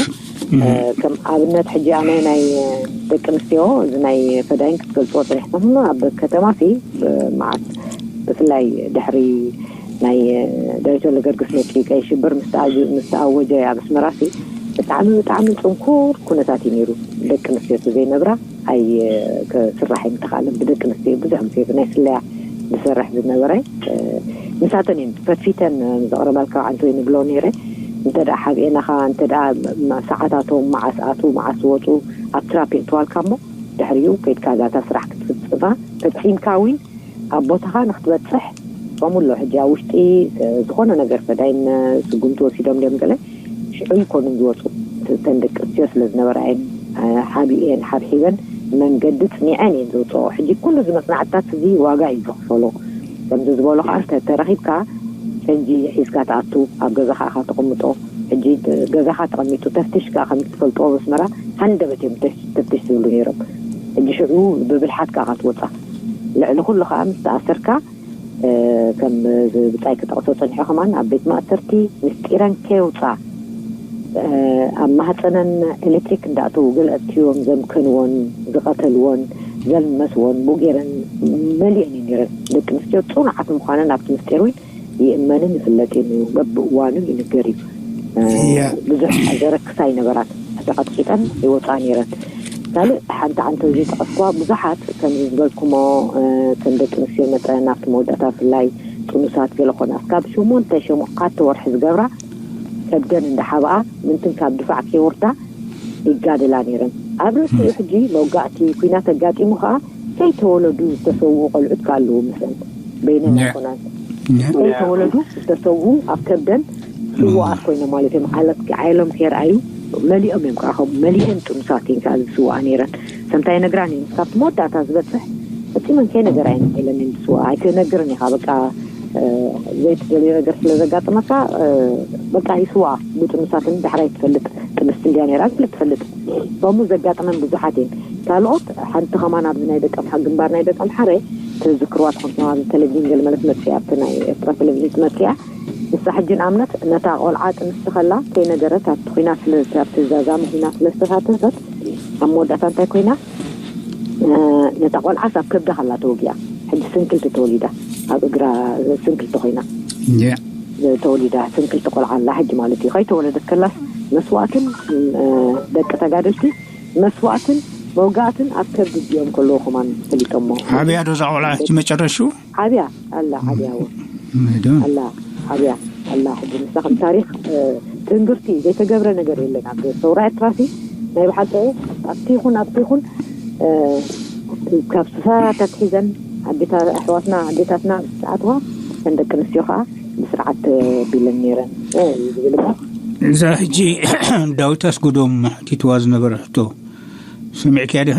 እም። እ፣ ከም ኣብነት ሕጂ ኣነ ናይ ደቂ ኣንስትዮ፣ እዚ ናይ ፈዳይን ክትገልጽዎ ጸኒሕኩም፣ ኣብ ከተማ ሲ፣ እ፣ መዓት ብፍላይ ድሕሪ ናይ፣ እ፣ ዳዊት ወልደገርግስ መጺኡ ቀይ ሽብር ምስ ተኣ-፣ ምስ ተኣወጀ ኣብ ኣስመራ ሲ፣ ብጣዕሚ፣ ብጣዕሚ ጽንኩር ኩነታት እዩ ነይሩ። ደቂ ኣንስትዮ እቲ ዘይነብራ ኣይ-፣ ክስራሕ ኣይምተኻእለን። ብደቂ ኣንስትዮ ብዙሕ ግዜ ብናይ ስለያ ዝሰርሕ ዝነበረ፣ እ፣ ንሳተን እየን ፈትፊተን ዘቕርባልካ፣ ዓንቶ ይንብሎ ነይረ። እንተ ደኣ ሓቢኤናኻ፣ እንተ ደኣ ም-፣ ሰዓታቶም መዓስ ኣትዉ፣ መዓስ ወጹ፣ ኣብ ትራፕ የእትዋልካ እሞ፣ ድሕሪኡ ከይድካ እዛ እታ ስራሕ ክትፍጽማ ፈጺምካ እውን ኣብ ቦታኻ ንክትበጽሕ፣ ከምኡ ኣሎ። ሕጂ ኣብ ውሽጢ፣ እ፣ ዝኾነ ነገር ፈዳይን ስጉምቲ ወሲዶም ድዮም ገለ፣ ሽዑ ይኮኑን ዝወጹ። እተን ደቂ ኣንስትዮ ስለ ዝነበራ እየን፣ እ፣ ሓቢኤን ሓብሒበን መንገዲ ጽኒዐን እየን ዝወጽኦ። ሕጂ ኩሉ እዚ መጽናዕትታት እዚ ዋጋ እዩ ዘኽፈሎ። ከምዚ ዝበሎ ከኣ እንተ ተረኺብካ፣ ፈንጂ ሒዝካ ትኣቱ፣ ኣብ ገዛኻ ኢኻ ተቐምጦ። ሕጂ ገዛኻ ተቐሚጡ ተፍትሽ ከኣ ከም ትፈልጥዎ ኣብ ኣስመራ ሃንደበት እዮም ተፍ-፣ ተፍትሽ ዝብሉ ነይሮም። ሕጂ ሽዑ ብብልሓት ከኣ ኢኻ ትወጻ። ልዕሊ ኩሉ ከኣ ምስ ተኣሰርካ፣ እ፣ ከም ብጻይ ክጠቕሶ ጸኒሑ ከማን ኣብ ቤት ማእሰርቲ ምስጢረን ከየውጻ፣ እ፣ ኣብ ማህጸነን ኤሌክትሪክ እንዳእተዉ ገለ ኣእትዮም ዘምከንዎን ዝቐተልዎን ገለን መስወን ብኡ ገይረን መሊአን እዩ ነይረን። ደቂ ኣንስትዮ ፅኑዓት ምዃነን ኣብቲ ምስጢር እውን ይእመንን ይፍለጥን እዩ። በብእዋኑ ይንገር እዩ። እ፣ እያ። ብዙሕ ዘረክሳ ኣይነበራት። ተቐጥቂጠን ይወፃ ነይረን። ካልእ ሓንቲ ዓንተው ዘይጠቐስኩዋ ብዙሓት ከምዚ ዝበልኩሞ፣ እ፣ ከም ደቂ ኣንስትዮ መጠን ኣብቲ መወዳእታ ብፍላይ ጥኑሳት ገለ ኮና እስካብ ሸሞንተ ሸሞዓተ ወርሒ ዝገብራ ከብደን እንዳሓብኣ ምንትን ካብ ድፋዕ ከይወርዳ ይጋደላ ነይረን። ኣብ ርእሲኡ ሕጂ መውጋእቲ ኲናት ኣጋጢሙ ከኣ ከይተወለዱ ዝተሰውኡ ቆልዑት ከ ኣለዉ ምስለን በይነን ነ- ኣይኮናን ነ- ከይተወለዱ ዝተሰውኡ ኣብ ከብደን ስውኣት ኮይኖም ማለት እዮም። ዓለት ዓይሎም ከይረኣዩ መሊኦም እዮም ከዓ ከምኡ መሊአን ጥኑሳት እየን ከዓ ዝስውኣ ነይረን። ሰምታይ ነግራን እዩ ካብቲ መወዳእታ ዝበፅሕ ፈፂመን ከይነገራ እየን ኢለን እየን ዝስውኣ ኣይትነግርን ኢኻ በቃ ዘይትደልዮ ነገር ስለ ዘጋጥመካ በቃ ይስዋ ብጥኑሳትን ዳሕራይ ትፈልጥ ጥንስቲ እንድያ ነይራ ትብል ትፈልጥ። ከምኡ ዘጋጥመን ብዙሓት እየን። ካልኦት ሓንቲ ከማን ኣብዚ ናይ ደቀምሓ ግንባር ናይ ደቀምሓረ ትዝክርዋ ትኾን ኣብዚ ቴሌቪዥን ገለ መለት መፅያ ኣብቲ ናይ ኤርትራ ቴሌቪዥን ትመፅያ ንሳ ሕጂ ንኣብነት ነታ ቆልዓ ጥንስቲ ከላ ከይነገረት ኣብቲ ኩናት ስለ ኣብቲ ዛዛሚ ኩናት ስለ ዝተሳተፈት ኣብ መወዳእታ እንታይ ኮይና ነታ ቆልዓስ ኣብ ከብዳ ከላ ተወጊኣ ሕጂ ስንክልቲ ተወሊዳ ኣብ እግራ ስንክልቲ ኮይና ተወሊዳ ስንክልቲ ቆልዓ ኣላ ሕጂ ማለት እዩ። ከይተወለደት ከላስ መስዋእትን ደቂ ተጋደልቲ መስዋእትን መውጋእትን ኣብ ከብዲ እዲኦም ከለዉ ከማን ፈሊጦሞ። ዓብያ ዶ እዛ ቆልዓ ሕጂ መጨረሹ? ዓብያ ኣላ ዓብያ ወ ኣላ ዓብያ ኣላ ሕጂ ንሳ ከም ታሪክ ትንግርቲ ዘይተገብረ ነገር የለን ኣብ ሰውራ ኤርትራሲ ናይ ብሓቂ ኣብቲ ይኹን ኣብቲ ይኹን ካብ ስፈራት ኣትሒዘን ኣዴታ ኣሕዋትና ኣዴታትና ምስ ኣትዋ እተን ደቂ ኣንስትዮ ከዓ ብስርዓት ቢለን ነይረን እዩ ዝብል እሞ እዛ ሕጂ ዳዊት ኣስጎዶም ሕቲትዋ ዝነበረ ሕቶ ሰሚዕክያ ዲኺ?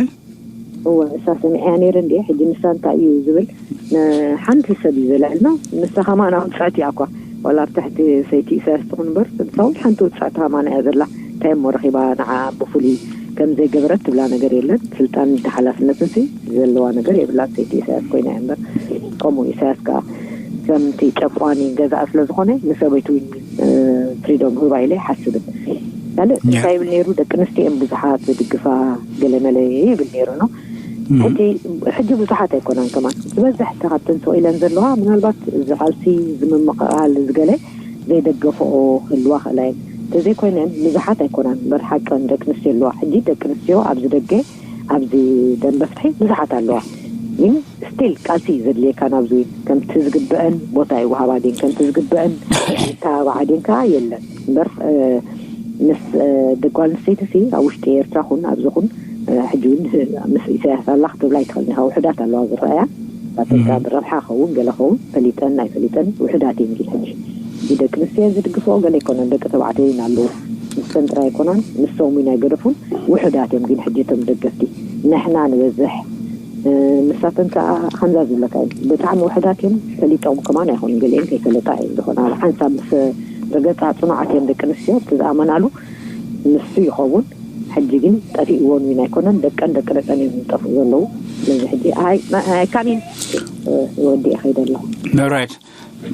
እወ እሳ ሰሚዐያ ነይረ እንድየ። ሕጂ ንሳ እንታይ እዩ ዝብል ንሓንቲ ሰብ እዩ ዘልዕልና። ንሳ ከማን ውፅዕቲ እያ እኳ ዋላ ኣብ ትሕቲ ሰይቲ ኢሳያስ ትኹን እምበር ንሳ እውን ሓንቲ ውፅዕቲ ከማን እያ ዘላ። እንታይ እሞ ረኺባ ንዓ ብፍሉይ ከም ዘይገበረት ትብላ ነገር የለን። ስልጣን ተሓላፍነትን ሲ ዘለዋ ነገር የብላን። ሰይቲ ኢሳያስ ኮይና እያ እምበር ከምኡ ኢሳያስ ከዓ ከምቲ ጨቋኒ ገዛእ ስለ ዝኾነ ንሰበይቱ እውን ፍሪዶም ህባ ኢለ ይሓስብን። ካልእ እንታይ ይብል ነይሩ ደቂ ኣንስትዮ እየን ብዙሓት ዝድግፋ ገለመለ ይብል ነይሩ ነው። ሕጂ ብዙሓት ኣይኮናን ከማን ዝበዝሕ ካብተን ስቕ ኢለን ዘለዋ ምናልባት እዚ ቃልሲ እዚ ምምቕቓል እዚ ገለ ዘይደገፈኦ ህልዋ ክእላ እየን። እንተዘይኮይነን ብዙሓት ኣይኮናን እምበር ሓቀን ደቂ ኣንስትዮ ኣለዋ። ሕጂ ደቂ ኣንስትዮ ኣብዚ ደገ ኣብዚ ደንበ ፍትሒ ብዙሓት ኣለዋ። ግን ስቲል ቃልሲ እዩ ዘድልየካ ናብዚ ከምቲ ዝግበአን ቦታ ይወሃባ ድን ከምቲ ዝግበአን ይተባባዓ ድን ከዓ የለን እምበር ምስ ደጓል ኣንስተይቲ ሲ ኣብ ውሽጢ ኤርትራ ኩን ኣብዚ ኩን ሕጂ እውን ምስ ኢሳያስ ኣላ ክትብላ ኣይትኽእልን ኢኻ። ውሕዳት ኣለዋ ዝረኣያ ናተካ ብረብሓ ኸውን ገለ ኸውን ፈሊጠን ኣይፈሊጠን ውሕዳት እየን ግን ሕጂ እዚ ደቂ ኣንስትዮ ዝድግፍኦ ገለ ኣይኮነን ደቂ ተባዕትዮ እውን ኣለዉ። ንሰን ጥራይ ኣይኮናን ንሶም እውን ኣይገደፉን ውሕዳት እዮም ግን ሕጂ እቶም ደገፍቲ ንሕና ንበዝሕ ንሳተን ከዓ ከምዛ ዝብለካ እዩ ብጣዕሚ ውሕዳት እዮም ፈሊጦም ከማን ኣይኮኑ ገሊአን ከይፈለጣ እዮም ዝኾና ሓንሳብ ምስ ረገፃ ፅኑዓት እዮም ደቂ ኣንስትዮ እቲ ዝኣመናሉ ንሱ ይኸውን ሕጂ ግን ጠፊእዎን እውን ኣይኮነን ደቀን ደቂ ደቀን እዮም ዝጠፍኡ ዘለዉ ስለዚ ሕጂ ኣይካኒን ወዲእ ከይደ ኣለኹ ራይት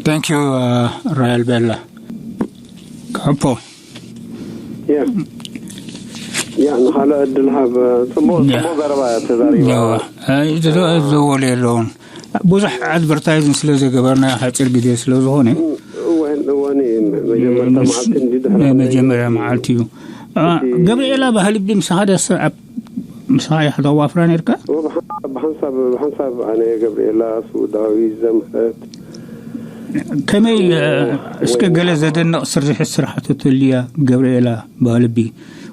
ታንክ ዩ ራያል ቤላ ካፖ ያ ንካልእ ዕድል ሃብ ፅቡቅ ፅቡቅ ዘረባ ተዛሪባ ዘወሉ የለውን ብዙሕ ኣድቨርታይዝን ስለ ዘገበርና ሓፂር ግዜ ስለ ዝኾነ እወን እወን እዩ መጀመርታ መዓልቲ እንዲ ድሕሪ መጀመርያ መዓልቲ እዩ ገብርኤላ ባህልቢ ምሳኻ ደስ ኣብ ምሳኻ ኢኻ ተዋፍራ ነርካ ብሓንሳብ ብሓንሳብ ኣነ ገብርኤላ ሱዳዊ ዘምህረት ከመይ እስከ ገለ ዘደንቕ ስርሒ ስራሕቱ ትልያ ገብርኤላ ባህልቢ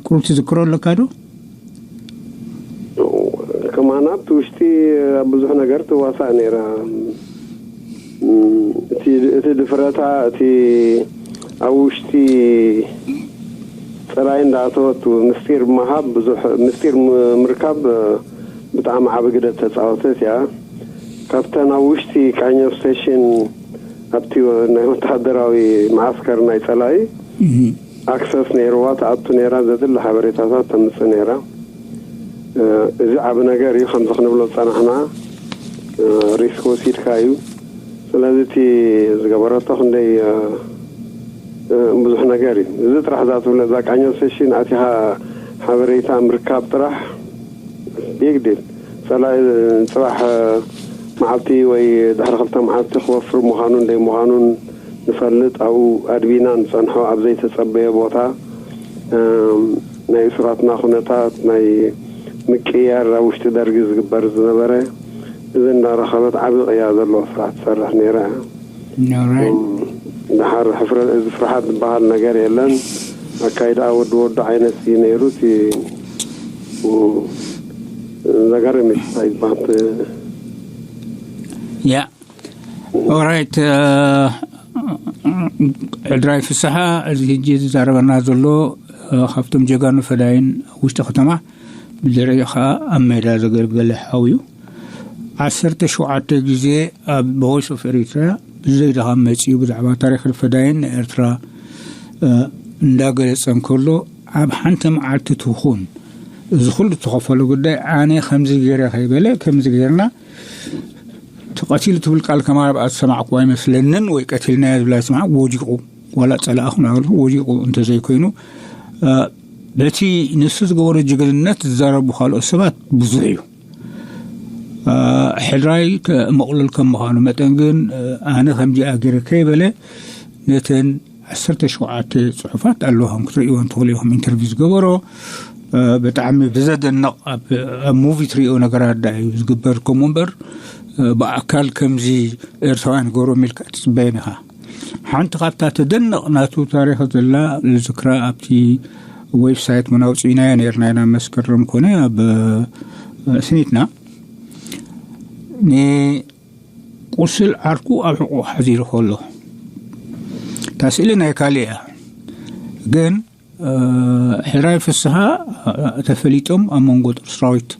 ቁሩብ ትዝክሮ ኣለካ ዶ ከማን ኣብቲ ውሽጢ ኣብ ብዙሕ ነገር ትዋሳእ ነይራ እቲ ድፍረታ እቲ ኣብ ውሽጢ ፅራይ እንዳኣተወቱ ምስጢር ምሃብ ብዙሕ ምስጢር ምርካብ ብጣዕሚ ዓቢ ግደ ተፃወተት እያ ካብተን ኣብ ውሽጢ ቃኘው ስቴሽን ኣብቲ ናይ ወታደራዊ መዓስከር ናይ ፀላኢ ኣክሰስ ነይርዋ ትኣቱ ነይራ ዘድሊ ሓበሬታታት ተምፅእ ነይራ እዚ ዓብ ነገር እዩ ከምዚ ክንብሎ ዝፀናሕና ሪስክ ወሲድካ እዩ ስለዚ እቲ ዝገበረቶ ክንደይ ብዙሕ ነገር እዩ እዚ ጥራሕ እዛ ትብለ እዛ ቃኘው ሴሽን ኣቲኻ ሓበሬታ ምርካብ ጥራሕ ቢግ ዲል ጸላኢ ጽባሕ መዓልቲ ወይ ድሕሪ ክልተ መዓልቲ ክወፍር ምዃኑን ደይ ምዃኑን ንፈልጥ። ኣብኡ ኣድቢና ንጸንሖ ኣብ ዘይተጸበየ ቦታ ናይ እሱራትና ኩነታት ናይ ምቅያር ኣብ ውሽጢ ደርጊ ዝግበር ዝነበረ እዚ እንዳረኸበት ዓቢ ቅያ ዘለዎ ስራሕ ትሰርሕ ነይራ። ድሓር እዚ ፍርሓት ዝበሃል ነገር የለን። ኣካይዳ ወዲ ወዱ ዓይነት እዩ ነይሩ። እቲ ዘገርም እዩ። እንታይ ይበሃል? ያ ኦራይት። ዕድራይ ፍስሓ፣ እዚ ሕጂ ዝዛረበና ዘሎ ካብቶም ጀጋኑ ፈዳይን ውሽጢ ከተማ፣ ብድሕሪኡ ከዓ ኣብ ሜዳ ዘገልገለ ሓው እዩ። ዓሰርተ ሸውዓተ ግዜ ኣብ ቮይስ ኦፍ ኤሪትራ ብዘይ ድኻም መፂኡ ብዛዕባ ታሪክ ፈዳይን ኤርትራ እንዳገለፀ እንከሎ፣ ኣብ ሓንቲ መዓልቲ ትኹን እዚ ኩሉ ዝተኸፈሉ ጉዳይ ኣነ ከምዚ ገይረ ከይበለ፣ ከምዚ ገይርና፣ ተቐቲሉ ትብል ቃል ከማን ኣብ ዝሰማዕኩ ኣይመስለንን፣ ወይ ቀቲልናዮ ዝብል ኣይሰማዕ። ወዲቑ፣ ዋላ ጸላእኹ ናበልኩ ወዲቑ እንተዘይኮይኑ፣ በቲ ንሱ ዝገበሮ ጅግንነት ዝዛረቡ ካልኦት ሰባት ብዙሕ እዩ። ሕድራይ ከመቕሉል ከም ምዃኑ መጠን ግን፣ ኣነ ከምዚኣ ገይረ ከይበለ፣ ነተን ዓሰርተ ሸውዓተ ጽሑፋት ኣለዎም ክትርእይዎ እንትኽእሉ ኢኹም። ኢንተርቪው ዝገበሮ ብጣዕሚ ብዘደንቕ ኣብ ሙቪ ትርእዮ ነገራት ዳ እዩ ዝግበር። ከምኡ እምበር ብኣካል ከምዚ ኤርትራውያን ገሮም ኢልካ ትጽበየን ኢኻ። ሓንቲ ካብታ ተደንቕ ናቱ ታሪኽ ዘላ ዝክራ ኣብቲ ዌብሳይት ምናውፅኢናዮ ነርና ኢና መስከረም ኮነ ኣብ ስኒትና ቁስል ዓርኩ ኣብ ሕቁ ሓዚሩ ከሎ፣ እታ ስእሊ ናይ ካልእ እያ። ግን ሕራይ ፍስሃ ተፈሊጦም ኣብ መንጎ ጦር ሰራዊት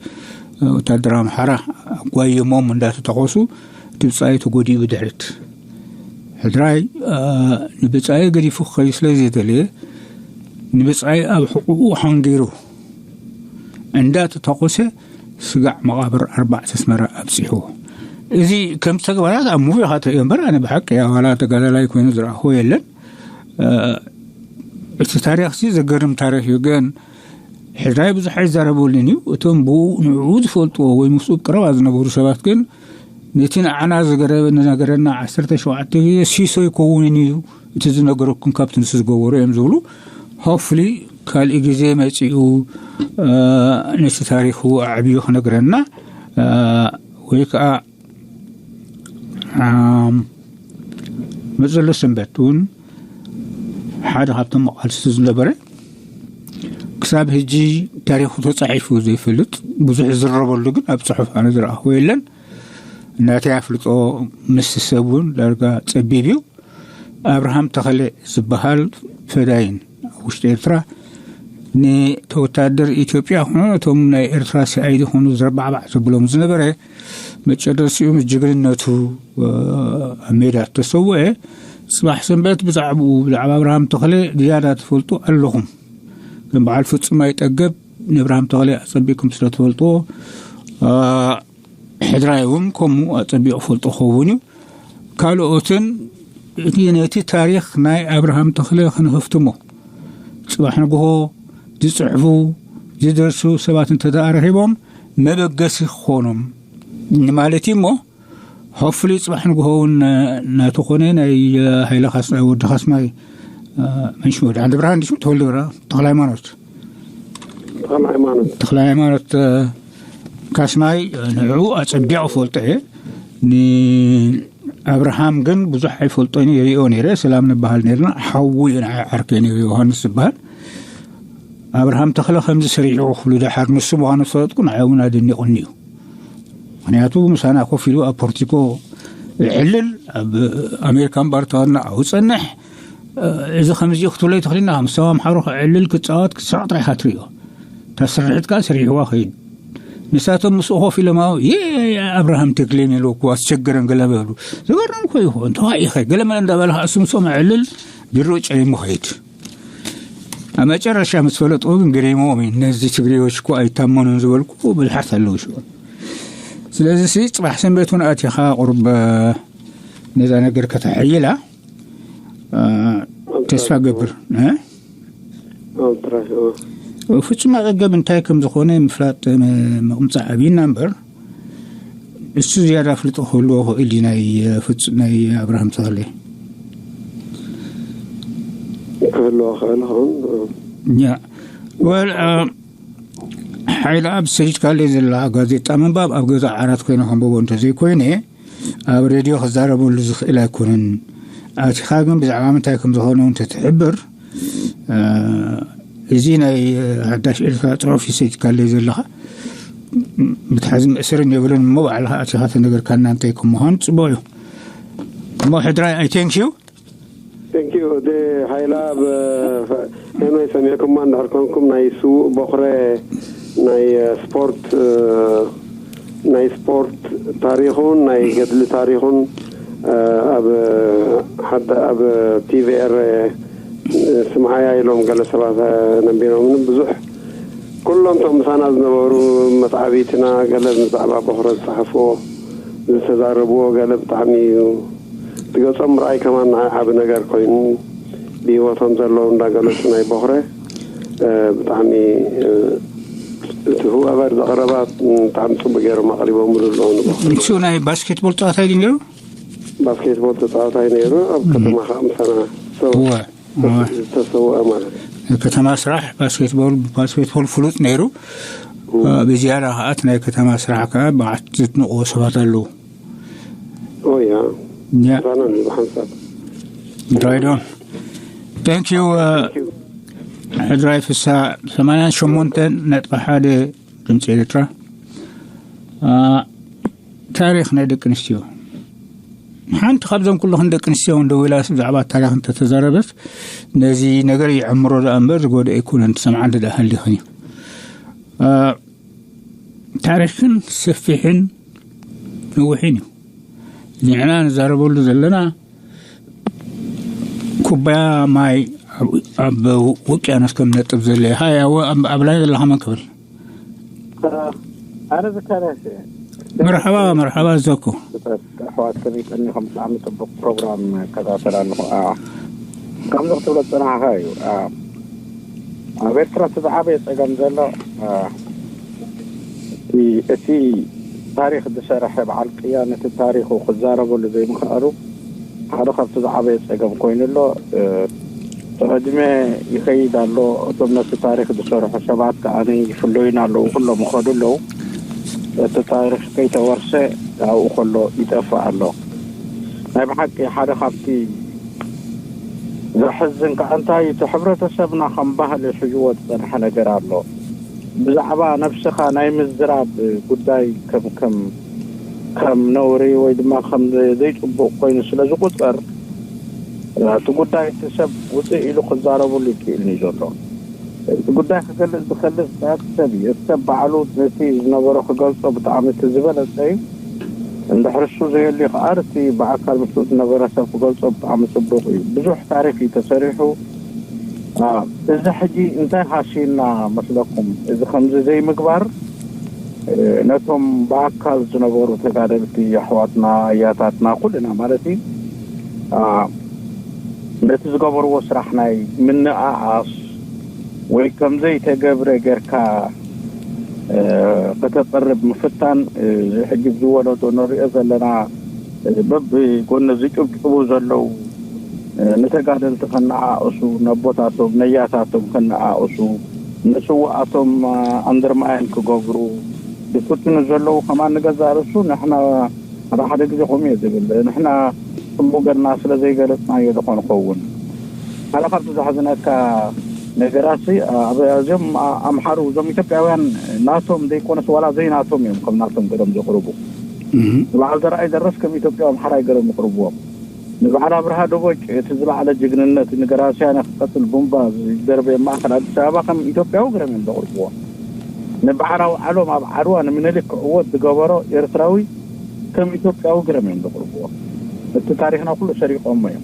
ወታደር ኣምሓራ ኣጓይሞም እንዳተተኮሱ እቲ ብጻይ ተጎዲኡ ብድሕሪት። ሕድራይ ንብጻይ ገዲፉ ክኸዩ ስለ ዘይደለየ ንብጻይ ኣብ ሕቁኡ ሓንጊሩ እንዳተተኮሰ ስጋዕ መቓብር ኣርባዕተ ኣስመራ ኣብጺሕዎ። እዚ ከም ተግባራት ኣብ ሙቪ ኢኻ ትርእዮ እምበር፣ ኣነ ብሓቂ ዋላ ተጋዳላይ ኮይኑ ዝረኣኽዎ የለን። እቲ ታሪኽሲ ዘገርም ታሪኽ እዩ። ግን ሕድራይ ብዙሕ ኣይዛረበሉን እዩ። እቶም ብኡ ንዕኡ ዝፈልጥዎ ወይ ምስኡ ቅረባ ዝነበሩ ሰባት ግን ነቲ ንዓና ዝገረበ ዝነገረና ዓሰርተ ሸውዓተ ግዜ ሲሶ ይከውንን እዩ እቲ ዝነገረኩም ካብቲ ንሱ ዝገበሮ እዮም ዝብሉ። ሆፍሊ ካልእ ግዜ መጺኡ ነቲ ታሪኹ ኣዕብዩ ክነግረና ወይ ከዓ መጸሎ ሰንበት እውን ሓደ ካብቶም መቃልስቲ ዝነበረ፣ ክሳብ ሕጂ ታሪኹ ተጻሒፉ ዘይፈልጥ፣ ብዙሕ ዝረበሉ ግን ኣብ ጽሑፍ ኣነ ዝረኣኽዎ የለን። ናተይ ኣፍልጦ ምስ ሰብ እውን ዳርጋ ጸቢብ እዩ። ኣብርሃም ተኸለ ዝበሃል ፈዳይን ኣብ ውሽጢ ኤርትራ ንተወታደር ኢትዮጵያ ኾኑ እቶም ናይ ኤርትራ ሲኣይዲ ኾኑ ዝረባዕባዕ ዘብሎም ዝነበረ፣ መጨረሲኡ ምስ ጅግንነቱ ኣብ ሜዳ ተሰውአ። ጽባሕ ሰንበት ብዛዕባኡ ብዛዕባ ኣብርሃም ተኸለ ዝያዳ ትፈልጡ ኣለኹም። ከም በዓል ፍጹም ኣይጠገብ ንኣብርሃም ተኸለ ኣጸቢቕኩም ስለ ትፈልጥዎ፣ ሕድራይ እውን ከምኡ ኣጸቢቑ ፈልጦ ክኸውን እዩ። ካልኦትን እቲ ነቲ ታሪኽ ናይ ኣብርሃም ተኽለ ክንህፍትሞ ጽባሕ ንግሆ ዝጽሕፉ ዝደርሱ ሰባት እንተ ደኣ ረኺቦም መበገሲ ክኾኖም ንማለት እዩ እሞ፣ ሆፍሊ ጽባሕ ንግሆ እውን ናተኾነ ናይ ሃይለ ካስማይ ወዲ ካስማይ መንሽሞ ወዲ ዓንዲ ብርሃን ድሽሙ ተወልደ ብርሃን ተኽለ ሃይማኖት ተኽለ ሃይማኖት ተኽለ ሃይማኖት ካስማይ ንዕኡ ኣጸቢቑ ፈልጦ እየ። ንኣብርሃም ግን ብዙሕ ኣይፈልጦን እየ፣ ይሪኦ ነይረ። ሰላም ንበሃል ነርና። ሓዉ እዩ ንዓይ ዓርከይ ነይሩ፣ ዮሃንስ ዝበሃል። ኣብርሃም ተኽለ ከምዚ ሰሪዑ ክብሉ ደሓር ንሱ ምዃኑ ዝፈለጥኩ ንዓይ እውን ኣደኒቑኒ እዩ። ምኽንያቱ ምሳና ኮፍ ኢሉ ኣብ ፖርቲኮ ይዕልል፣ ኣብ ኣሜሪካ እምበር ተቐና ኣብኡ ጸንሕ። እዚ ከምዚ ክትብሎ ኣይትኽእልን ኢኻ። ምስ ኣምሓሩ ክዕልል ክጻወት ክስሕቕ ጥራይ ኢኻ ትርእዮ። እታ ስርሒት ከኣ ሰሪሕዋ ኸይድ። ንሳቶም ምስኡ ኮፍ ኢሎም ኣብኡ የ ኣብርሃም ተክሌን ኢሉ እኮ ኣስቸገረን ገለ በሉ። ዝገርም እኮ እዩ። እንተዋኢኸ ገለ መለ እንዳበለ ከኣ እሱ ምስኦም ኣዕልል ቢሮ ጨሊሙ ኸይድ። ኣብ መጨረሻ ምስ ፈለጥዎ ግን ገሪሞም እዩ። እነዚህ ትግሬዎች እኮ ኣይታመኑን ዝበልኩ ብዙሓት ኣለዉ ሽዑ። ስለዚ ሲ ጽባሕ ሰንበት እውን ኣቲኻ ቁሩብ ነዛ ነገር ከተሐይላ ተስፋ ገብር። ፍጹም ኣጸገብ እንታይ ከም ዝኾነ ምፍላጥ ምቕምጻዕ ኣብይና እምበር፣ እሱ ዝያዳ ፍልጦ ክህልዎ ክእል እዩ ናይ ፍጹ ናይ ኣብርሃም ተኽለ። ክህልዎ ክእል ኸውን። ያ ወል ሓይለ ኣብ ሰዲድካለይ ዘላ ጋዜጣ ምንባብ ኣብ ገዛ ዓራት ኮይነ ከንበቦ እንተዘይኮይነ ኣብ ሬድዮ ክዛረበሉ ዝኽእል ኣይኮነን። ኣቲኻ ግን ብዛዕባ ምንታይ ከም ዝኾነ እውን ተትሕብር። እዚ ናይ ሓዳሽ ኤርትራ ጽሑፍ ይሰጅካለይ ዘለኻ ብትሓዚ መእሰርን የብልን እሞ ባዕልኻ ኣቲኻ ተነገርካና እንታይ ከም ምዃኑ ጽቡቕ እዩ። እሞ ሕድራይ ኣይ ቴንክ ዩ። ቴንክ ዩ። ደ ሃይላ ብ ኤምኣይ ሰሚዕኩማ እንድሕር ኮንኩም ናይ ስዉእ ቦኽረ ናይ ስፖርት ናይ ስፖርት ታሪኹን ናይ ገድሊ ታሪኹን ኣብ ሓደ ኣብ ቲቪኤር ስምዓያ ኢሎም ገለ ሰባት ነቢሮምን ብዙሕ ኩሎም እቶም ምሳና ዝነበሩ መትዓቢትና ገለ ብዛዕባ ቦኽረ ዝፀሓፍዎ ዝተዛረብዎ ገለ ብጣዕሚ እዩ። እቲ ገፆም ምርኣይ ከማን ንዓይ ዓቢ ነገር ኮይኑ ብህይወቶም ዘለዉ እንዳገለፁ ናይ ቦኽረ ብጣዕሚ እቲ ሁወበር ዘቕረባ ብጣዕሚ ፅቡቅ ገይሮም ኣቕሪቦምሉ ኣለዉ ንቦኽረ። ንሱ ናይ ባስኬትቦል ፀዋታ እዩ ነይሩ። ባስኬትቦል ተፃዋታይ ነይሩ። ኣብ ከተማ ከዓ ምሳና ዝተሰውአ ማለት እዩ። ከተማ ስራሕ ባስኬትቦል ባስኬትቦል ፍሉጥ ነይሩ። ብዝያዳ ከዓ እቲ ናይ ከተማ ስራሕ ከዓ ብዓት ዘትንቕዎ ሰባት ኣለዉ። ኦያ ያ ራና ብሓንሳብ ድራይዶ ቴንክ ዩ። ሕድራይ ፍሳ ሰማንያን ሸሞንተን ነጥቢ ሓደ ድምፂ ኤርትራ። ታሪኽ ናይ ደቂ ኣንስትዮ ሓንቲ ካብዞም ኩልኽን ደቂ ኣንስትዮ እውን ደዊላ ብዛዕባ ታሪኽ እንተተዛረበት ነዚ ነገር ይዕምሮ ደኣ እምበር ዝጎድኦ ኣይኮነን። ትሰምዓ እንተ ደኣ ሃሊኽን እዩ። ታሪኽን ሰፊሕን ነዊሕን እዩ። ንሕና ንዛረበሉ ዘለና ኩባያ ማይ ኣብ ውቅያኖስ ከም ነጥብ ዘለ ሃይ ኣብ ላይ ዘለኻ መን ክብል ኣነ ዘካርያስ መርሓባ መርሓባ ዘኮ ኣሕዋት ከመይ ቀኒኹም? ብጣዕሚ ጽቡቅ ፕሮግራም ከታተል ኣለኹ። ከምዚ ክትብሎ ዝጸናሕካ እዩ። ኣብ ኤርትራ እቲ ዝዓበየ ጸገም ዘሎ እቲ ታሪኽ ዝሰርሐ በዓል ቅያ ነቲ ታሪኹ ክዛረበሉ ዘይምኽኣሉ ሓደ ካብቲ ዝዓበየ ጸገም ኮይኑ ኣሎ። እቲ ዕድመ ይኸይድ ኣሎ። እቶም ነቲ ታሪኽ ዝሰርሑ ሰባት ከኣ ይፍለዩና ኣለዉ። ኩሎም ይኸዱ ኣለዉ። እቲ ታሪኽ ከይተወርሰ ኣብኡ ከሎ ይጠፍእ ኣሎ። ናይ ብሓቂ ሓደ ካብቲ ዘሕዝን ከኣ እንታይ እቲ ሕብረተሰብና ከም ባህሊ ሒዝዎ ዝጸንሐ ነገር ኣሎ። ብዛዕባ ነብስኻ ናይ ምዝራብ ጉዳይ ከም ከም ከም ነውሪ ወይ ድማ ከም ዘይጽቡቕ ኮይኑ ስለ ዝቁጸር እቲ ጉዳይ እቲ ሰብ ውፅእ ኢሉ ክዛረብሉ ይክእል እዩ ዘሎ። እቲ ጉዳይ ክገልፅ ዝኸልእ ሰብ እዩ። እቲ ሰብ ባዕሉ ነቲ ዝነበሮ ክገልፆ ብጣዕሚ እቲ ዝበለፀ እዩ። እንድሕር እሱ ዘየልዩ ከዓ እቲ ብኣካል ምስኡ ዝነበረ ሰብ ክገልፆ ብጣዕሚ ፅቡቅ እዩ። ብዙሕ ታሪክ እዩ ተሰሪሑ። እዚ ሕጂ እንታይ ሃስዩና መስለኩም? እዚ ከምዚ ዘይምግባር ነቶም ብኣካል ዝነበሩ ተጋደልቲ ኣሕዋትና ኣያታትና ኩልና ማለት እዩ ነቲ ዝገበርዎ ስራሕ ናይ ምንኣኣስ ወይ ከምዘይተገብረ ጌርካ ከተቅርብ ምፍታን እዚ ሕጂ ዝወለዶ ንሪኦ ዘለና በብጎኒ ዝጭብጭቡ ዘለዉ ንተጋደልቲ ከነኣእሱ ነቦታቶም ነያታቶም ከነኣእሱ ንስዋኣቶም ኣንድርማይን ክገብሩ ዝፍትኑ ዘለዉ ከማን ንገዛእ ርእሱ ንሕና ሓደ ሓደ ግዜ ከምኡ እየ ዝብል ንሕና ጽቡቅ ገርና ስለ ዘይገለጽናዮ ዝኾን ኸውን ሓደ ካብቲ ዘሕዝነካ ነገራት እዚኦም ኣምሓሩ እዞም ኢትዮጵያውያን ናቶም ዘይኮነስ ዋላ ዘይናቶም እዮም ከም ናቶም ገሮም ዘቅርቡ በዓል ዘርኣይ ደረስ ከም ኢትዮጵያ ኣምሓራይ ገሮም ይቅርብዎም ንበዓል ኣብርሃ ደቦጭ እቲ ዝለዓለ ጅግንነት ንገራስያነ ክቀትል ቡምባ ዝደርበየ ማእከል ኣዲስ ኣበባ ከም ኢትዮጵያዊ ገሮም እዮም ዘቅርብዎ ንበዓል ኣውዓሎም ኣብ ዓድዋ ንምኒልክ ክዕወት ዝገበሮ ኤርትራዊ ከም ኢትዮጵያዊ ገሮም እዮም ዘቅርብዎ እቲ ታሪኽና ኩሉ ሰሪቆሞ እዮም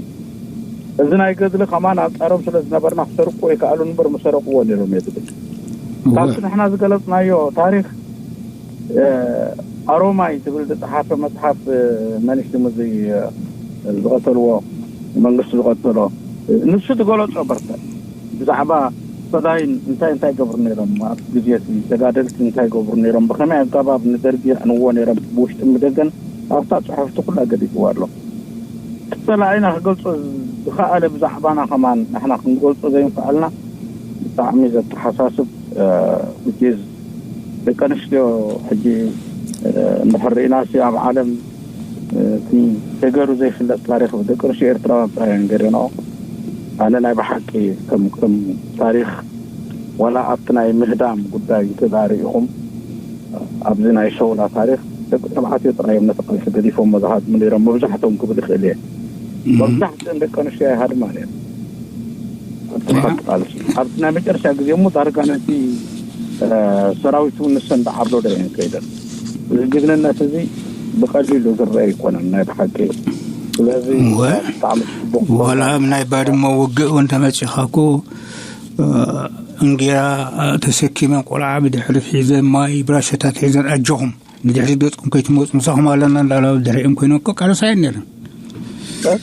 እዚ ናይ ገድሊ ከማን ኣንጻሮም ስለ ዝነበርና ክሰርቁ ኣይከኣሉን እምበር ምሰረቅዎ ነይሮም እየ ዝብል ካብቲ ንሕና ዝገለጽናዮ ታሪኽ ኣሮማይ ዝብል ዝጸሓፈ መጽሓፍ መን ሽሙ እዚ ዝቐተልዎ መንግስቲ ዝቐተሎ ንሱ ዝገለጾ በርተ ብዛዕባ ፈዳይን እንታይ እንታይ ገብሩ ነይሮም? ኣብ ግዜ እቲ ተጋደልቲ እንታይ ገብሩ ነይሮም? ብኸመይ ኣገባብ ንደርጊ የዕንዎ ነይሮም? ብውሽጥን ብደገን ኣብታ ጽሑፍቲ ኩላ ገሊጽዋ ኣሎ። እቲ ጸላኢና ክገልጾ ዝኸኣለ ብዛዕባና ከማን ንሕና ክንገልጾ ዘይንክኣልና ብጣዕሚ ዘተሓሳስብ፣ እ፣ which is ደቂ ኣንስትዮ ሕጂ፣ እ፣ እንድሕር ርኢናሲ ኣብ ዓለም እቲ ተገሩ ዘይፍለጥ ታሪኽ ደቂ ኣንስትዮ ኤርትራውያን ጥራይ እየን ገዲኦንኦ። ኣነ ናይ ብሓቂ ከም ከም ታሪኽ ዋላ ኣብቲ ናይ ምህዳም ጉዳይ እንተዳርኢኹም ኣብዚ ናይ ሸውላ ታሪኽ ደቂ ተባዕትዮ ጥራይ እዮም ነቲ ቃልሲ ገዲፎሞ ዝሃድሙ ነይሮም መብዛሕቶም ክብል ይኽእል እየ። መብዛሕትኦም ደቂ ኣንስትዮ ኣይሃድማ ነይሩ ኣብቲ ቃልሲ። ኣብቲ ናይ መጨረሻ ግዜ እሞ ዳርጋ ነቲ ሰራዊት እውን ንሰን ዳዓብሎዶ እየን ከይደን። እዚ ጅግንነት እዚ ብቐሊሉ ዝረአ ኣይኮነን ናይ ብሓቂ። ስለዚ እወ። ብጣዕሚ ጽቡቕ ወላ ፕሮግራም። ኣብ ናይ ባድመ ውግእ እውን ተመጺኻ እኮ፣ እ፣ እንጌራ፣ እ፣ ተሰኪመን ቆልዓ ብድሕሪት ሒዘን ማይ ብራሸታት ሒዘን ኣጆኹም ንድሕሪት ገጽኩም ከይትመጹ ምሳኹም ኣለና እንዳላ ድሕሪኦም ኮይኖም እኮ ቃለሳ እየን ነይረን።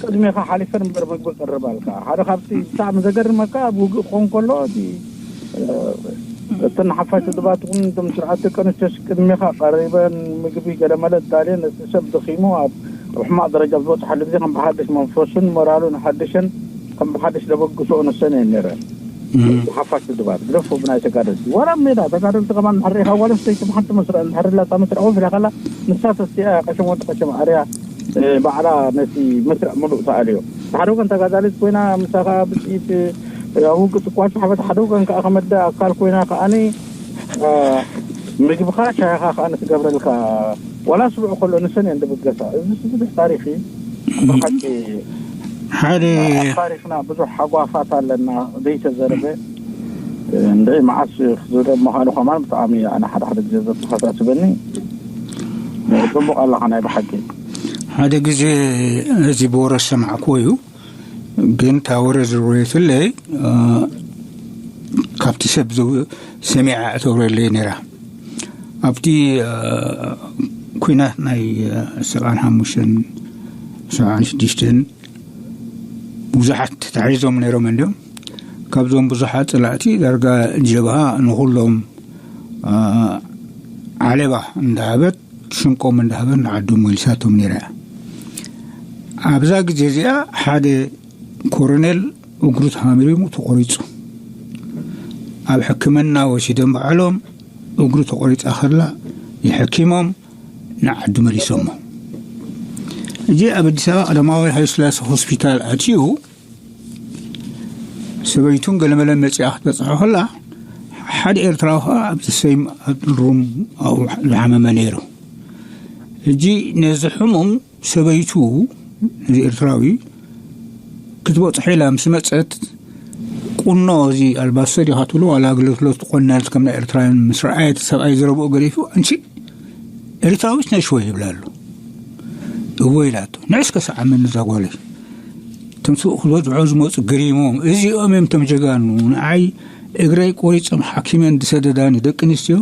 ቅድሜኻ ሓሊፈን እምበር ምግቢ ቀርባልካ። ሓደ ካብቲ ብጣዕሚ ዘገርመካ ኣብ ውግእ ክኸውን ከሎ እቲ፣ እ፣ እተን ሓፋሽ ውድባት እውን እቶም ስርዓት ደቂ ኣንስትዮስ ቅድሜኻ ቀሪበን ምግቢ ገለመለ ዳልየን ነቲ ሰብ ደኺሙ ኣብ ኣብ ሕማቕ ደረጃ ኣብ ዝበጽሓሉ ግዜ ከም ብሓድሽ መንፈሱን ሞራሉን ሓድሸን ከም ብሓድሽ ዘበግስኦ ንሰን እየን ነይረን። ሓፋሽ ውድባት ግደፎ ብናይ ተጋደልቲ ዋላ ኣብ ሜዳ ተጋደልቲ ከማን እንድሕር ርኢኻ ጓል ኣንስተይቲ ብሓንቲ መስርዕ እንድሕር ላታ መስርዕ ኮፍ ኢላ ከላ ንሳ ተስቲኣ ቀሸም ወዲ ቀሸም ኣርያ፣ እ፣ ባዕላ ነቲ መስርዕ ምሉእ ትኣልዮ። ብሓደ ወገን ተጋዳሊት ኮይና ምሳኻ ብጥይት፣ እ፣ ኣብ ውግእ ትኳሽ ሓበት ሓደ ወገን ከኣ ከመዳ ኣካል ኮይና ከኣኒ፣ እ፣ ምግብኻ ሻሂኻ ከኣ ንትገብረልካ ዋላ ስቡዕ ከሎ ንሰን እየን ድብገሳ። እዚ ብዙሕ ታሪኽ እዩ። ብሓቂ ሓደ ኣብ ታሪኽና ብዙሕ ሓጓፋት ኣለና ዘይተዘረበ። እንደ መዓስ ክዝረብ ምዃኑ ከማን ብጣዕሚ ኣነ ሓደ ሓደ ግዜ ዘተሓሳስበኒ። ጽቡቕ ኣለኻ ናይ ብሓቂ። ሓደ ግዜ እዚ ብወረ ዝሰማዕክዎ እዩ፣ ግን እታ ወረ ዝወረየትለይ፣ እ፣ ካብቲ ሰብ ዝው-፣ ሰሚዓ እተውረለይ ነይራ። ኣብቲ፣ እ፣ ኲናት ናይ፣ እ፣ ሰብዓን ሓሙሽተን፣ ሰብዓን ሽዱሽተን ብዙሓት ተታሒዞም ነይሮም እንድዮም። ካብዞም ብዙሓት ጸላእቲ ዳርጋ ጀብሃ ንኹሎም፣ እ፣ ዓለባ እንዳሃበት፣ ስንቆም እንዳሃበት ንዓዶም መሊሳቶም ነይራ እያ። ኣብዛ ግዜ እዚኣ ሓደ ኮሮኔል እግሩ ተሃሚሙ ተቆሪጹ። ኣብ ሕክምና ወሲዶም ባዕሎም እግሩ ተቆሪጻ ከላ የሐኪሞም ንዓዱ መሊሶሞ። እዚ ኣብ ኣዲስ ኣበባ ቀዳማዊ ሃይለስላሴ ሆስፒታል ኣትዩ ሰበይቱን ገለመለን መጺኣ ክትበጽሖ ከላ ሓደ ኤርትራዊ ከኣ ኣብ the same room ኣብኡ ዝሓመመ ነይሩ። ሕጂ ነዚ ሕሙም ሰበይቱ፣ እዚ ኤርትራዊ፣ ክትበጽሖ ኢላ ምስ መጸት፣ ቁኖ እዚ ኣልባሶ ዲኻ ትብሎ ዋላ ኣገልግሎት ትቆነነት ከም ናይ ኤርትራውያን ምስ ረኣየት ሰብኣይ ዘረብኡ ገዲፉ፣ "ኣንቺ ኤርትራዊት ነሽ ወይ?" ይብላ ኣሎ። "እወ" ኢላቶ። "ንዕስከ ሰዓመኒ እዛ ጓለይ። እቶም ስብኡ ክበጽሖ ዝመጹ ገሪሞም፣ እዚኦም እዮም እቶም ጀጋኑ። ንዓይ እግረይ ቆሪጾም ሓኪመን ዝሰደዳኒ ደቂ ኣንስትዮ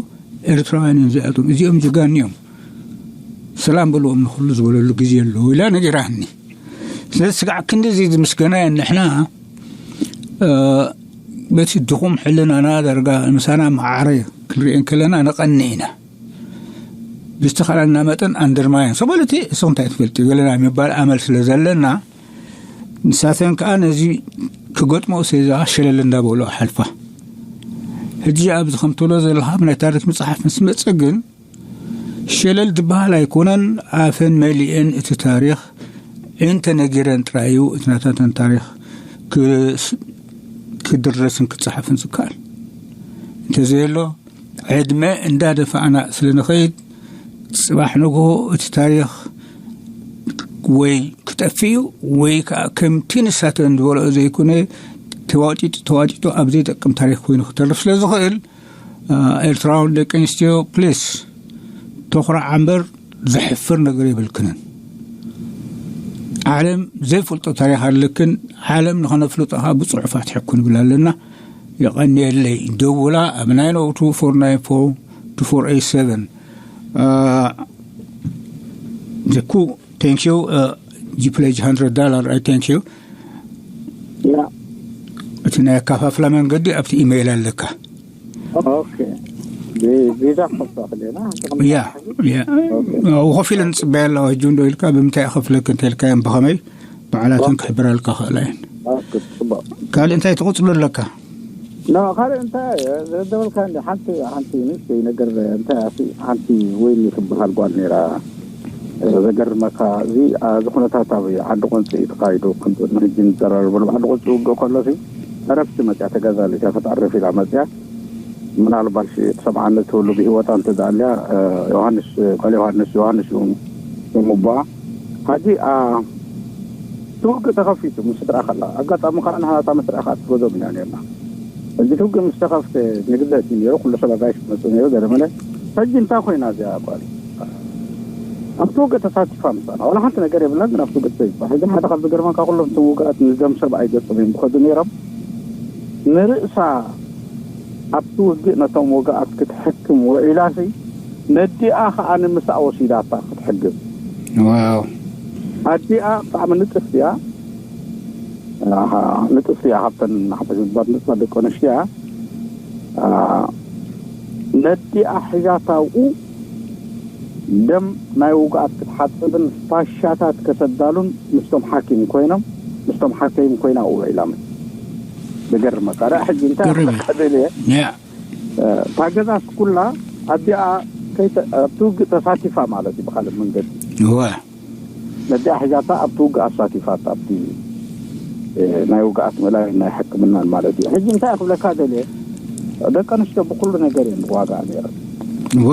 ኤርትራውያን እዮም እዚኣቶም። እዚኦም ጀጋኑ እዮም። ሰላም በልዎም ንኹሉ ዝበለሉ ግዜ ኣሎ" ኢላ ነጊራኒ። ስለዚ ስጋዕ ክንድዚ ዝምስገና እየን። ንሕና፣ እ፣ በቲ ድኹም ሕልናና ዳርጋ ምሳና መዓረ ክንሪኤን ከለና ነቐንእ ኢና። ብዝተኻእለና መጠን ኣንደርማይን። ሰበለቲ እሱ እንታይ ትፈልጥ ገለና የሚባል ኣመል ስለ ዘለና፣ ንሳተን ከኣ ነዚ ክገጥሞ ሰይዛ ሸለል እንዳበሉ ሓልፋ። ሕጂ ኣብዚ ከም ትብሎ ዘለኻ ናይ ታሪኽ መጽሓፍ ምስ መጸ ግን ሸለል ዝበሃል ኣይኮነን። ኣፈን መሊኤን እቲ ታሪኽ እንተነጊረን ጥራይ እዩ እቲ ናታተን ታሪኽ ክስ-፣ ክድረስን ክጸሓፍን ዝከኣል። እንተዘየሎ ዕድመ እንዳደፋእና ስለ ንኸይድ ጽባሕ ንግሆ እቲ ታሪኽ ወይ ክጠፍእ እዩ ወይ ከኣ ከምቲ ንሳተን ዝበልኦ ዘይኮነ ተዋጢጡ ተዋጢጡ ኣብ ዘይጠቅም ታሪኽ ኮይኑ ክተርፍ ስለ ዝኽእል፣ እ፣ ኤርትራውን ደቂ ኣንስትዮ ፕሊስ ተኹርዓ እምበር ዘሕፍር ነገር የብልክንን። ዓለም ዘይፈልጦ ታሪኽ ኣለክን። ዓለም ንኸነፍልጦ ኸዓ ብጽሑፋት ሕኩን ይብል ኣለና። የቐንየለይ። ደውላ ኣብ ናይን ኦ ቱ ፎር ናይን ፎር ቱ ፎር ኤይት ሰቨን። እ፣ ዘኩ፣ thank you። እ፣ you pledge hundred dollar, I thank you። Yeah. እቲ ናይ ኣካፋፍላ መንገዲ ኣብቲ ኢሜይል ኣለካ። ኦኬ። ቪዛ ክኸፍቶ ክእል ኢና። ያ ያ ኣብኡ ኮፍ ኢለን ዝፅበያ ኣለዋ። ሕጂ እንዶ ኢልካ ብምንታይ እኸፍለክ እንተ ኢልካዮም ብኸመይ ባዕላተን ክሕብራልካ ክእላ እየን። ኦኬ፣ ጽቡቕ። ካልእ እንታይ ትቕፅሉ ኣለካ? ኖ፣ ካልእ እንታይ ዘደበልካ እንዲ ሓንቲ ሓንቲ ንእሽተይ ነገር እንታይ ኣሲ ሓንቲ ወይኒ ትበሃል ጓል ነይራ። ዘገርመካ እዚ እዚ ኩነታት ኣብ ዓዲ ቆንፂ እዩ ተኻይዱ። ክንዲ ንሕጂ ንዘራረበሉ ዓዲ ቆንፂ ውግእ ከሎ ሲ ዕረፍቲ መፅያ ተጋዛሊት እያ ክትዕርፍ ኢላ መፅያ። ምናልባሽ ትሰምዓኒ ትህሉ ብህይወታ እንተዳልያ ዮሃንስ ጓል ዮሃንስ ዮሃንስ እዩ ስሙ ኣቦኣ። ሓጂ ትውግእ ተኸፊቱ ምስ ስድራ ከላ ኣጋጣሚ ከዓ ንሕናታ መስርዕ ከዓ ትገዞም ኢና ነርና። እዚ ትውግእ ምስ ተኸፍተ ንግዘት እዩ ነይሩ። ኩሉ ሰብ ኣጋይሽ መፁ ነይሩ ገለመለ። ሕጂ እንታይ ኮይና እዚኣ ጓል ኣብቲ ውግእ ተሳቲፋ ምሳና ዋላ ሓንቲ ነገር የብላን። ግን ኣብቲ ውግእ ተሳቲፋ ሕጂ ሓደ ካብ ዝገርመካ ኩሎም እቶም ውግኣት ንደም ሰብ ኣይገፅም እዮም ዝኸዱ ነይሮም። ንርእሳ ኣብቲ ውግእ ነቶም ውግኣት ክትሕክም ውዒላሲ ነዲኣ ከዓ ንምሳእ ወሲዳታ ክትሕግዝ። ዋው ኣዲኣ ብጣዕሚ ንጥፍቲ እያ። ንጥፍቲ እያ ካብተን ሓፈሽ ዝባል ንጥፋ ደቂ ኣንስትዮ እያ። ነዲኣ ሒዛታ ኣብኡ ደም ናይ ውግኣት ክትሓፅብን ፋሻታት ከሰዳሉን ምስቶም ሓኪም ኮይኖም ምስቶም ሓከይም ኮይና ውዒላ ዝገርመካ ዳ ሕጂ እንታይ ገርም። ክብለካ ደልየ ያ እታ ገዛ ስኩላ ኣዲኣ ከይተ- ኣብቲ ውግእ ተሳቲፋ ማለት እዩ ብካልእ መንገዲ እወ ነዲኣ ሒዛታ ኣብቲ ውግእ ኣሳቲፋታ ኣብቲ እ፣ ናይ ውግኣት ምእላይ ናይ ሕክምናን ማለት እዩ። ሕጂ እንታይ ክብለካ ደልየ ደቂ ኣንስትዮ ብኩሉ ነገር እየን ዋጋ ነይረን። እወ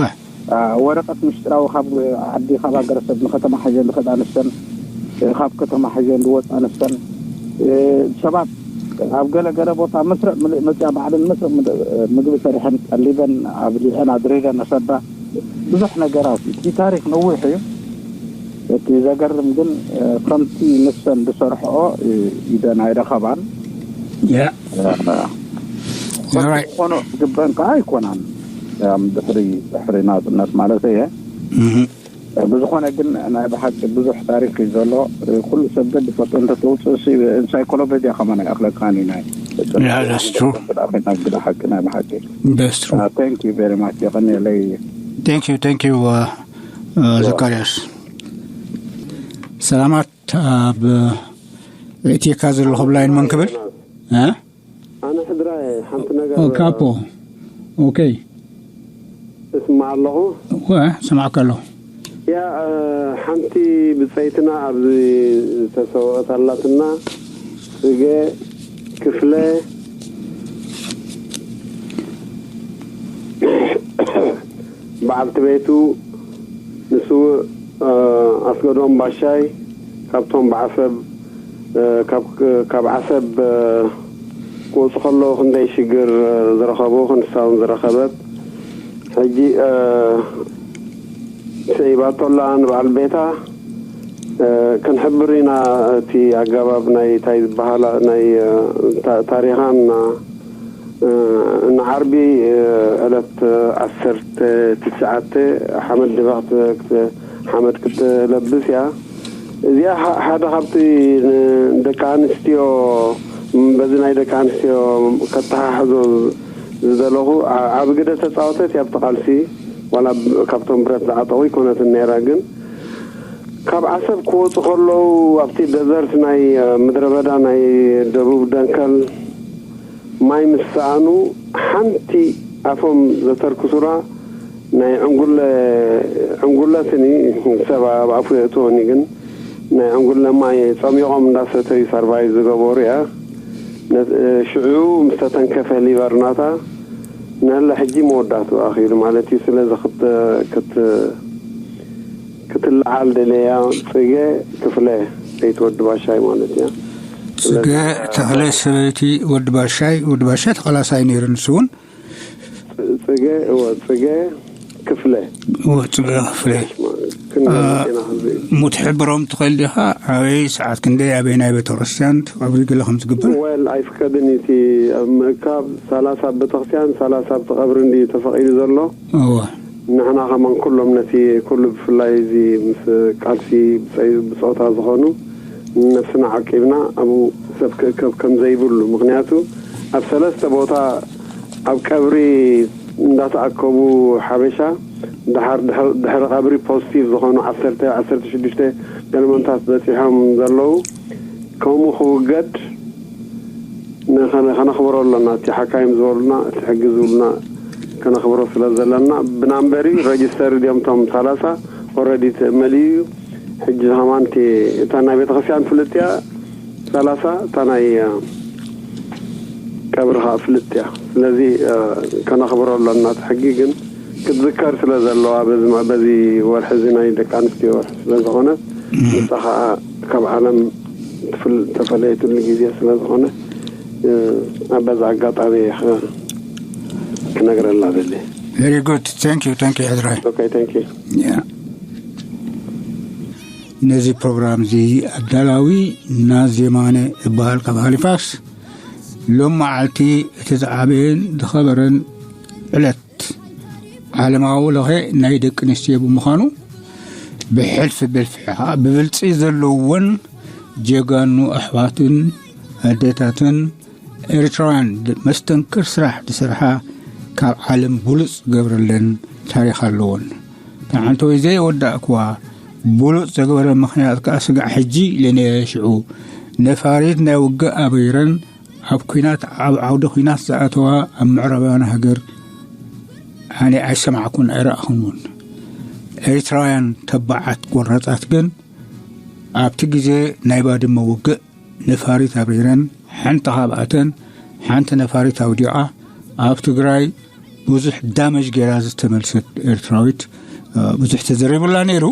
አ፣ ወረቀት ምስጢራዊ ካብ ዓዲ ካብ ሃገረሰብ ንከተማ ሕዘን ዝኸዳ ኣንስተን እ፣ ካብ ከተማ ሕዘን ዝወፃ ኣንስተን እ፣ ሰባት ኣብ ገለ ገለ ቦታ መስርዕ ምልእ መፅያ ባዕለን መስርዕ ምድ- ምግቢ ሰሪሐን ቀሊበን ኣብሊዐን ኣድሪረን ኣሰዳ ብዙሕ ነገራት እዩ። እቲ ታሪክ ነዊሕ እዩ። እቲ ዘገርም ግን እ፣ ከምቲ ንሰን ዝሰርሕኦ እ፣ ኢደን ኣይረኸባን። ያ እ፣ Alright. ዝኾኖ ዝግበን ከዓ ኣይኮናን። እም፣ ድሕሪ ድሕሪ ናፅነት ማለት እየ። እህ ብዝኾነ ግን ናይ ብሓቂ ብዙሕ ታሪክ እዩ ዘሎ። ኩሉ ሰብ ግን ዝፈልጦ እንተተውፅእ ሲ እንሳይክሎፔድያ ከማን ኣይኣኽለካን እዩ። ናይ Yeah, that's true. ግዳ ሓቂ ናይ ብሓቂ That's true. Thank you very much። የቐንየለይ። Thank you, thank you, uh, uh, ዘካርያስ። ሰላማት ኣብ እትካ ዘለኹ ብላይን መን ክብል? እ? ኣነ ሕድራየ ሓንቲ ነገር ኦ፣ ካፖ። ኦኬ። እስማዕ ኣለኹ። ወ፣ ሰማዕካ ኣለኹ። ያ፣ እ፣ ሓንቲ ብፀይትና ኣብዚ ዝተሰወአት ኣላትና፣ ፅገ ክፍለ፣ በዓልቲ ቤቱ ንስውእ፣ እ፣ ኣስገዶም ባሻይ፣ ካብቶም ብዓሰብ፣ እ፣ ካብ፣ ካብ ዓሰብ፣ እ፣ ክወፁ ከለዉ ክንደይ ሽግር፣ እ፣ ዝረኸቡ፣ ክንሳ እውን ዝረኸበት። ሕጂ፣ እ፣ ስዒባቶ ኣላ ንበዓል ቤታ፣ እ፣ ክንሕብር ኢና። እቲ ኣገባብ ናይ ታይ ዝበሃላ ናይ፣ እ፣ ታ-፣ ታሪኻን፣ እ፣ ንዓርቢ፣ እ፣ ዕለት ዓሰርተ ትሽዓተ ሓመድ ድበኽት፣ ሓመድ ክትለብስ እያ። እዚኣ ሓ-፣ ሓደ ካብቲ ን-፣ ደቂ ኣንስትዮ፣ በዚ ናይ ደቂ ኣንስትዮ ከተሓሕዞ ዝደለኹ ዓ-፣ ዓቢ ግደ ተጻወተት እያ ኣብቲ ቃልሲ። ዋላ ብ-፣ ካብቶም ብረት ዝዓጠቑ ይኮነትን ነይራ፣ ግን ካብ ዓሰብ ክወጹ ከለዉ ኣብቲ ደዘርት ናይ፣ እ፣ ምድረ በዳ ናይ ደቡብ ደንከል ማይ ምስ ሰኣኑ ሓንቲ ኣፎም ዘተርክሱላ ናይ ዕንጉለ፣ ዕንጉለ ስኒ ሰብ ኣብ ኣፉ የእትወኒ፣ ግን ናይ ዕንጉለ ማይ ጸሚቖም እንዳሰተዩ ሰርቫይቭ ዝገበሩ እያ። ነ-፣ ሽዑ ምስ ተተንከፈ ሊቨር ናታ ንህለ ሕጂ መወዳእትኡ ኣኺሉ ማለት እዩ። ስለዚ ክት-፣ ክት-፣ ክትለዓል ደለያ ጽገ ክፍለ ሰይቲ ወዲ ባሻይ ማለት እያ። ጽገ ተኽለ ሰበይቲ ወዲ ባሻይ፣ ወዲ ባሻይ ተቓላሳይ ነይሩ ንሱ እውን። ጽ-፣ ጽገ፣ እወ፣ ጽገ ክፍለ። እወ፣ ጽገ ክፍለ። ክንገልጽ ኢና ሕዚ። ሙት ሕብሮም ትኽእል ዲኻ? ኣበይ ሰዓት ክንደይ ኣበይ ናይ ቤተክርስትያን ቀብሪ ገለ ከም ዝግበር? ወል ኣይፍቀድን እዩ። እቲ ኣብ ምእካብ ሰላሳ ኣብ ቤተክርስትያን፣ ሰላሳ ኣብቲ ቀብሪ እንድዩ ተፈቒዱ ዘሎ። እወ። ንሕና ከማን ኩሎም ነቲ ኩሉ ብፍላይ እዚ ምስ ቃልሲ ብፀይ-፣ ብፆታ ዝኾኑ ንነብስና ዓቂብና ኣብኡ ሰብ ክእከብ ከም ዘይብሉ። ምኽንያቱ ኣብ ሰለስተ ቦታ ኣብ ቀብሪ እንዳተኣከቡ ሓበሻ፣ ድሓር ድሕሪ ቀብሪ ፖዚቲቭ ዝኾኑ ዓሰርተ ዓሰርተ ሽዱሽተ ገለመንታት በፂሖም ዘለዉ። ከምኡ ክውገድ ከነኽብሮ ኣለና። እቲ ሓካይም ዝበሉና፣ እቲ ሕጊ ዝብሉና ከነኽብሮ ስለ ዘለና፣ ብናምበሪ ረጅስተር ድዮም እቶም ሰላሳ። ኦረዲ መሊኡ እዩ። ሕጂ ከማን እቲ እታ ናይ ቤተክርስትያን ፍልጥያ ሰላሳ፣ እታ ናይ ቀብሪ ከዓ ፍልጥያ። ስለዚ ከነኽብሮ ኣለና። እቲ ሕጊ ግን ክትዝከር ስለ ዘለዋ፣ በዚ ወርሒ እዚ ናይ ደቂ ኣንስትዮ ወርሒ ስለ ዝኾነ፣ ንሳ ከዓ ካብ ዓለም ተፈለየትሉ ግዜ ስለ ዝኾነ፣ ኣብ በዛ ኣጋጣሚ ክነግረላ ደሊ። Very good. Thank you, thank you, ሕድራይ። Okay, thank you. Yeah. ነዚ ፕሮግራም እዚ ኣዳላዊ ናዝ የማነ እበሃል ካብ ሃሊፋክስ። ሎም መዓልቲ እቲ ዝዓበየን ዝኸበረን ዕለት ዓለማዊ ለኸ ናይ ደቂ ኣንስትዮ ብምዃኑ፣ ብሕልፊ ብልፊ ከዓ ብብልፂ ዘለወን ጀጋኑ ኣሕዋትን ኣደታትን ኤርትራውያን መስተንክር ስራሕ ዝሰርሓ፣ ካብ ዓለም ብሉፅ ዝገብረለን ታሪኽ ኣለዎን። ተዓንተወይ ዘይወዳእክዋ ብሉፅ ዘግበረ ምኽንያት ከዓ ስጋዕ ሕጂ ኢለ ነይረ። ሽዑ ነፋሪት ናይ ውግእ ኣብሪረን ኣብ ኲናት፣ ኣብ ዓውደ ኲናት ዝኣተዋ ኣብ ምዕራባውያን ሃገር ኣነ ኣይሰማዕኩን ኣይረኣኹን እውን። ኤርትራውያን ተባዓት ቆራጻት ግን ኣብቲ ግዜ ናይ ባድመ ውግእ ነፋሪት ኣብሪረን፣ ሓንቲ ካብኣተን ሓንቲ ነፋሪት ኣውዲቓ ኣብ ትግራይ ብዙሕ ዳመጅ ገይራ ዝተመልሰት ኤርትራዊት፣ እ፣ ብዙሕ ተዘሪቡላ ነይሩ።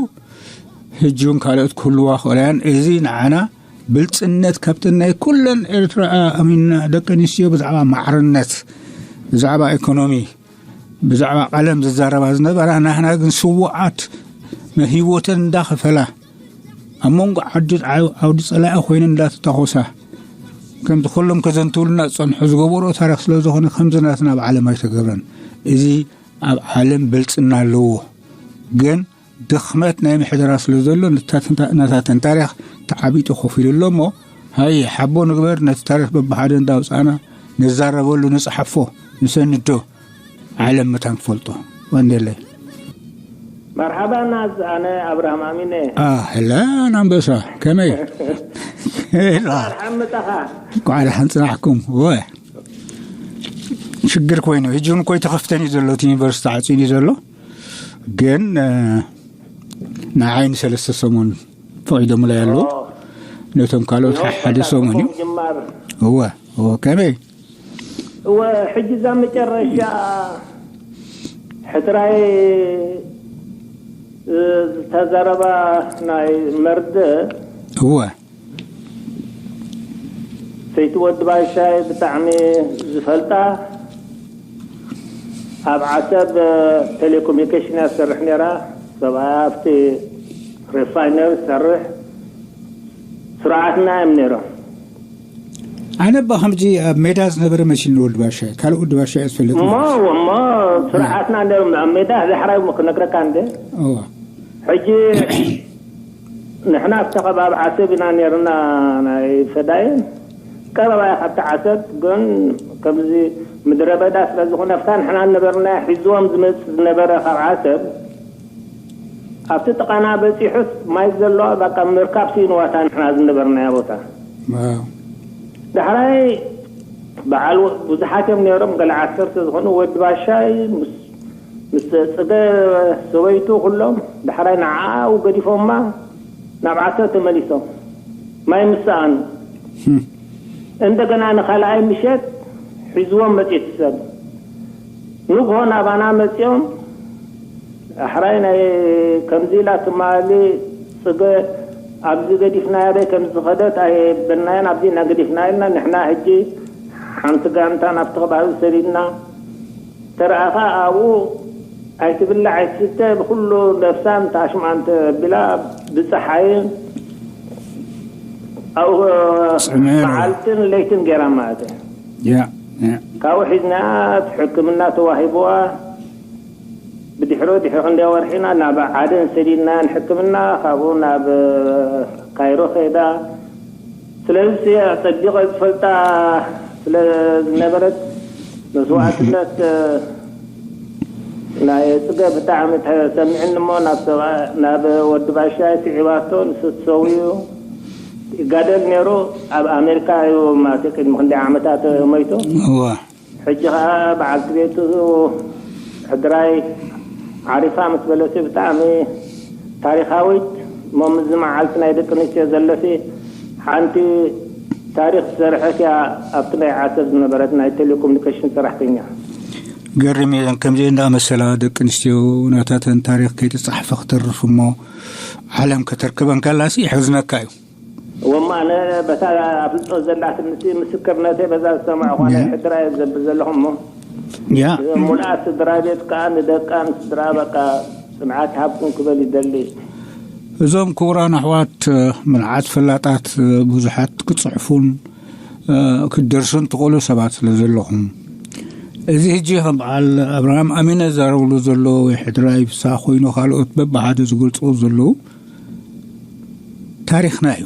ሕጂ እውን ካልኦት ክህልዋ ክእላያን፣ እዚ ንዓና ብልጽነት ካብተን ናይ ኩለን ኤርትራ ኣሚንና ደቂ ኣንስትዮ ብዛዕባ ማዕርነት፣ ብዛዕባ ኢኮኖሚ፣ ብዛዕባ ቀለም ዝዛረባ ዝነበራ፣ ናህና ግን ስዉኣት ህይወተን እንዳኸፈላ ኣብ መንጎ ዓዲ ዓው-፣ ዓውዲ ጸላኢ ኮይነን እንዳተታኾሳ፣ ከምቲ ኩሎም ከዘንትውልና ዝጸንሑ ዝገበርኦ ታሪኽ ስለ ዝኾነ፣ ከምዚ ናትና ኣብ ዓለም ኣይተገብረን። እዚ ኣብ ዓለም ብልጽና ኣለዎ። ግን ድኽመት ናይ ምሕደራ ስለ ዘሎ፣ ነታትን-፣ ነታተን ታሪኽ ተዓቢጡ ኮፍ ኢሉ ኣሎ እሞ፣ ሃየ ሓቦ ንግበር፣ ነቲ ታሪኽ በብሓደ እንዳውጻእና ንዛረበሉ፣ ንጽሓፎ፣ ንሰንዶ፣ ዓለም መታን ክፈልጦ። ወንደለይ። መርሓባ ናዝ፣ ኣነ ኣብርሃም ኣሚነ። ኣህላን ኣንበሳ፣ ከመይ? ኣርሓም መጻኻ። እንኳዕ ደሓን ጽናሕኩም። ወ-፣ ሽግር ኮይኑ፣ ሕጂ እውን እኮ ኣይተኸፍተን እዩ ዘሎ፣ እቲ ዩኒቨርሲቲ ተዓጽዩ እዩ ዘሎ። ግን፣ እ፣ ንዓይ ንሰለስተ ሰሙን ፈቒዶምለይ ኣለዉ። ኦ። ነቶም ካልኦት ኖ፣ ሓደ ሰሙን እዩ። ምጅማር። እወ፣ እወ፣ ከመይ? እወ፣ ሕጂ እዛ መጨረሻ ሕትራይ፣ እ፣ ዝተዘረባ ናይ መርድእ። እወ። ሰይቲ ወዲ ባሻይ ብጣዕሚ ዝፈልጣ፣ ኣብ ዓሰብ ቴሌኮሙኒኬሽን እያ ትሰርሕ ነይራ። ሰብኣያ ኣብቲ ሪፋይነሪ ዝሰርሕ ስርዓትና እዮም ነይሮም። ኣነ እባ ከምዚ ኣብ ሜዳ ዝነበረ መሲልኒ ወዲ ባሻይ፣ ካልእ ወዲ ባሻይ እየ ዝፈልጥ እሞ፣ ነይረ። እሞ ስርዓትና ነይሮም ኣብ ሜዳ፣ ዳሕራይ እሞ ክነግረካ እንደ። እዋ። ሕጂ ንሕና ኣብቲ ከባቢ ዓሰብ ኢና ነይርና፣ ናይ ፈዳይን ቀረባ እያ ካብቲ ዓሰብ፣ ግን ከምዚ ምድረ በዳ ስለ ዝኾነ፣ ኣብታ ንሕና ዝነበርና ሒዝዎም ዝመጽእ ዝነበረ ካብ ዓሰብ፣ ኣብቲ ጥቓና በጺሑስ ማይ ዘለዋ፣ በቃ ምርካብ ስኢንዋታ ንሕና ዝነበርናያ ቦታ። ዋው። ዳሕራይ በዓል ወ-፣ ብዙሓት እዮም ነይሮም፣ ገለ ዓሰርተ ዝኾኑ፣ ወዲ ባሻይ ምስ፣ ምስ ጽገ ሰበይቱ ኩሎም፣ ዳሕራይ ንዓኣ ገዲፎማ ናብ ዓሰብ ተመሊሶም። ማይ ምስ ሰኣኑ። ህም። እንደገና ንኻልኣይ ምሸት ሒዝዎም መጺኡ እቲ ሰብ። ንግሆ ናባና መጺኦም፣ ኣሕራይ ናይ ከምዚ ኢላ ትማሊ ጽገ ኣብዚ ገዲፍናያ ደይ ከም ዝኸደት ኣየበልናያን፣ ኣብዚ ኢና ገዲፍና ኢልና፣ ንሕና ሕጂ ሓንቲ ጋንታ ናብቲ ከባቢ ሰዲድና፣ ተረኣኻ ኣብኡ ኣይትብላዕ ኣይትስተ፣ ብኩሉ ነፍሳን ተኣሽማን ተቢላ ብጸሓይን ኣብኡ ጽምእ ነው። መዓልትን ለይትን ገይራ ማለት እዩ። ያ፣ ያ። ካብኡ ሒዝና ሕክምና ተዋሂብዋ፣ ብድሕሮ ድሕሪ ክንደይ ወርሒና ናብ ዓደን ሰዲድና ንሕክምና፣ ካብኡ ናብ ካይሮ ከይዳ። ስለዚ ኣጸቢቐ ዝፈልጣ ዝነበረት መስዋእትነት ናይ ጽገ ብጣዕሚ ተሰሚዕኒ እሞ ናብ ሰብኣ ናብ ወዲ ባሻይ ስዒባቶ ንሱ ተሰዊኡ ይጋደል ነይሩ። ኣብ ኣሜሪካ እዩ ማለት ቅድሚ ክንደይ ዓመታት ሞይቱ። እዋ ሕጂ ከዓ በዓልቲ ቤቱ ሕድራይ ዓሪፋ ምስ በለሲ ብጣዕሚ ታሪኻዊት ሞምዚ መዓልቲ ናይ ደቂ ኣንስትዮ ዘለሲ ሓንቲ ታሪኽ ዝሰርሐት እያ። ኣብቲ ናይ ዓሰብ ዝነበረት ናይ ቴሌኮሙኒኬሽን ሰራሕተኛ ገርም እየን ከምዚአን እንዳመሰላ ደቂ ኣንስትዮ ናታተን ታሪኽ ከይተፃሕፈ ክተርፍ እሞ ዓለም ከተርከበን ከላሲ ይሕዝነካ እዩ። ወማ ኣነ በታ ኣፍልጦ ዘላትንሲ ምስክርነተይ በዛ ዝሰማዕኳ ናይ ሕድራ እየ ዘብል ዘለኹ እሞ ያ ሙሉኣት ስድራ ቤት ከዓ ንደቃን ስድራ በቃ ጽንዓት ሃብኩም ክበል ይደሊ። እዞም ክቡራን ኣሕዋት ምልዓት ፈላጣት ብዙሓት ክፅሕፉን ክደርሱን ትኽእሉ ሰባት ስለ ዘለኹም እዚ ሕጂ ከም በዓል ኣብርሃም ኣሚነ ዘረብሉ ዘሎ ወይ ሕድራይ ብሳ ኮይኑ ካልኦት በብሓደ ዝገልፅዎ ዘለዉ ታሪኽና እዩ።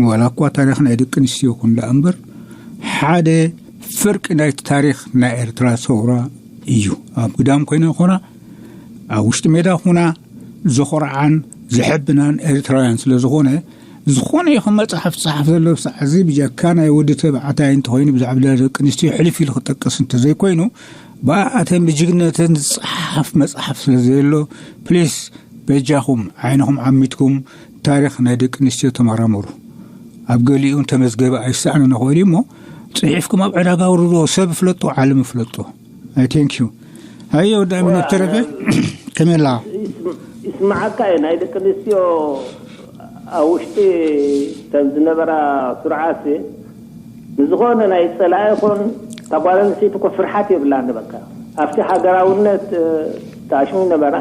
ዋላ እኳ ታሪኽ ናይ ደቂ ኣንስትዮ ይኹን ደኣ እምበር ሓደ ፍርቂ ናይቲ ታሪኽ ናይ ኤርትራ ሰውራ እዩ። ኣብ ግዳም ኮይነ ይኾና ኣብ ውሽጢ ሜዳ ኹና ዘኾርዓን ዘሐብናን ኤርትራውያን ስለ ዝኾነ ዝኾነ ይኹን መጽሓፍ ዝጸሓፍ ዘሎ ብሳዕ እዚ ብጀካ ናይ ወዲ ተባዕታይ እንተኾይኑ ብዛዕባ ደቂ ኣንስትዮ ሕልፍ ኢሉ ክጠቅስ እንተዘይኮይኑ ብኣኣተን ብጅግነተን ዝጸሓፍ መጽሓፍ ስለ ዘየሎ ፕሊስ በጃኹም ዓይንኹም ዓሚትኩም ታሪኽ ናይ ደቂ ኣንስትዮ ተመራመሩ። ኣብ ገሊኡ እንተመዝገበ ኣይሰኣንን ኮይኑ እሞ ጽሒፍኩም ኣብ ዕዳጋ ውርዶ ሰብ ፍለጦ ዓለም ፍለጦ። I thank you። ሃየ ወዲ ኣሚን ኣብ ተረፈ ከመይ ኣላ? ይስምዓካ እዩ ናይ ደቂ ኣንስትዮ ኣብ ውሽጢ ከም ዝነበራ ስርዓት ንዝኾነ ናይ ፀላኢ ይኹን እታ ጓል ኣንስተይቲ እኮ ፍርሓት የብላን በቃ ኣብቲ ሃገራውነት ተኣሽሙ ነበራ።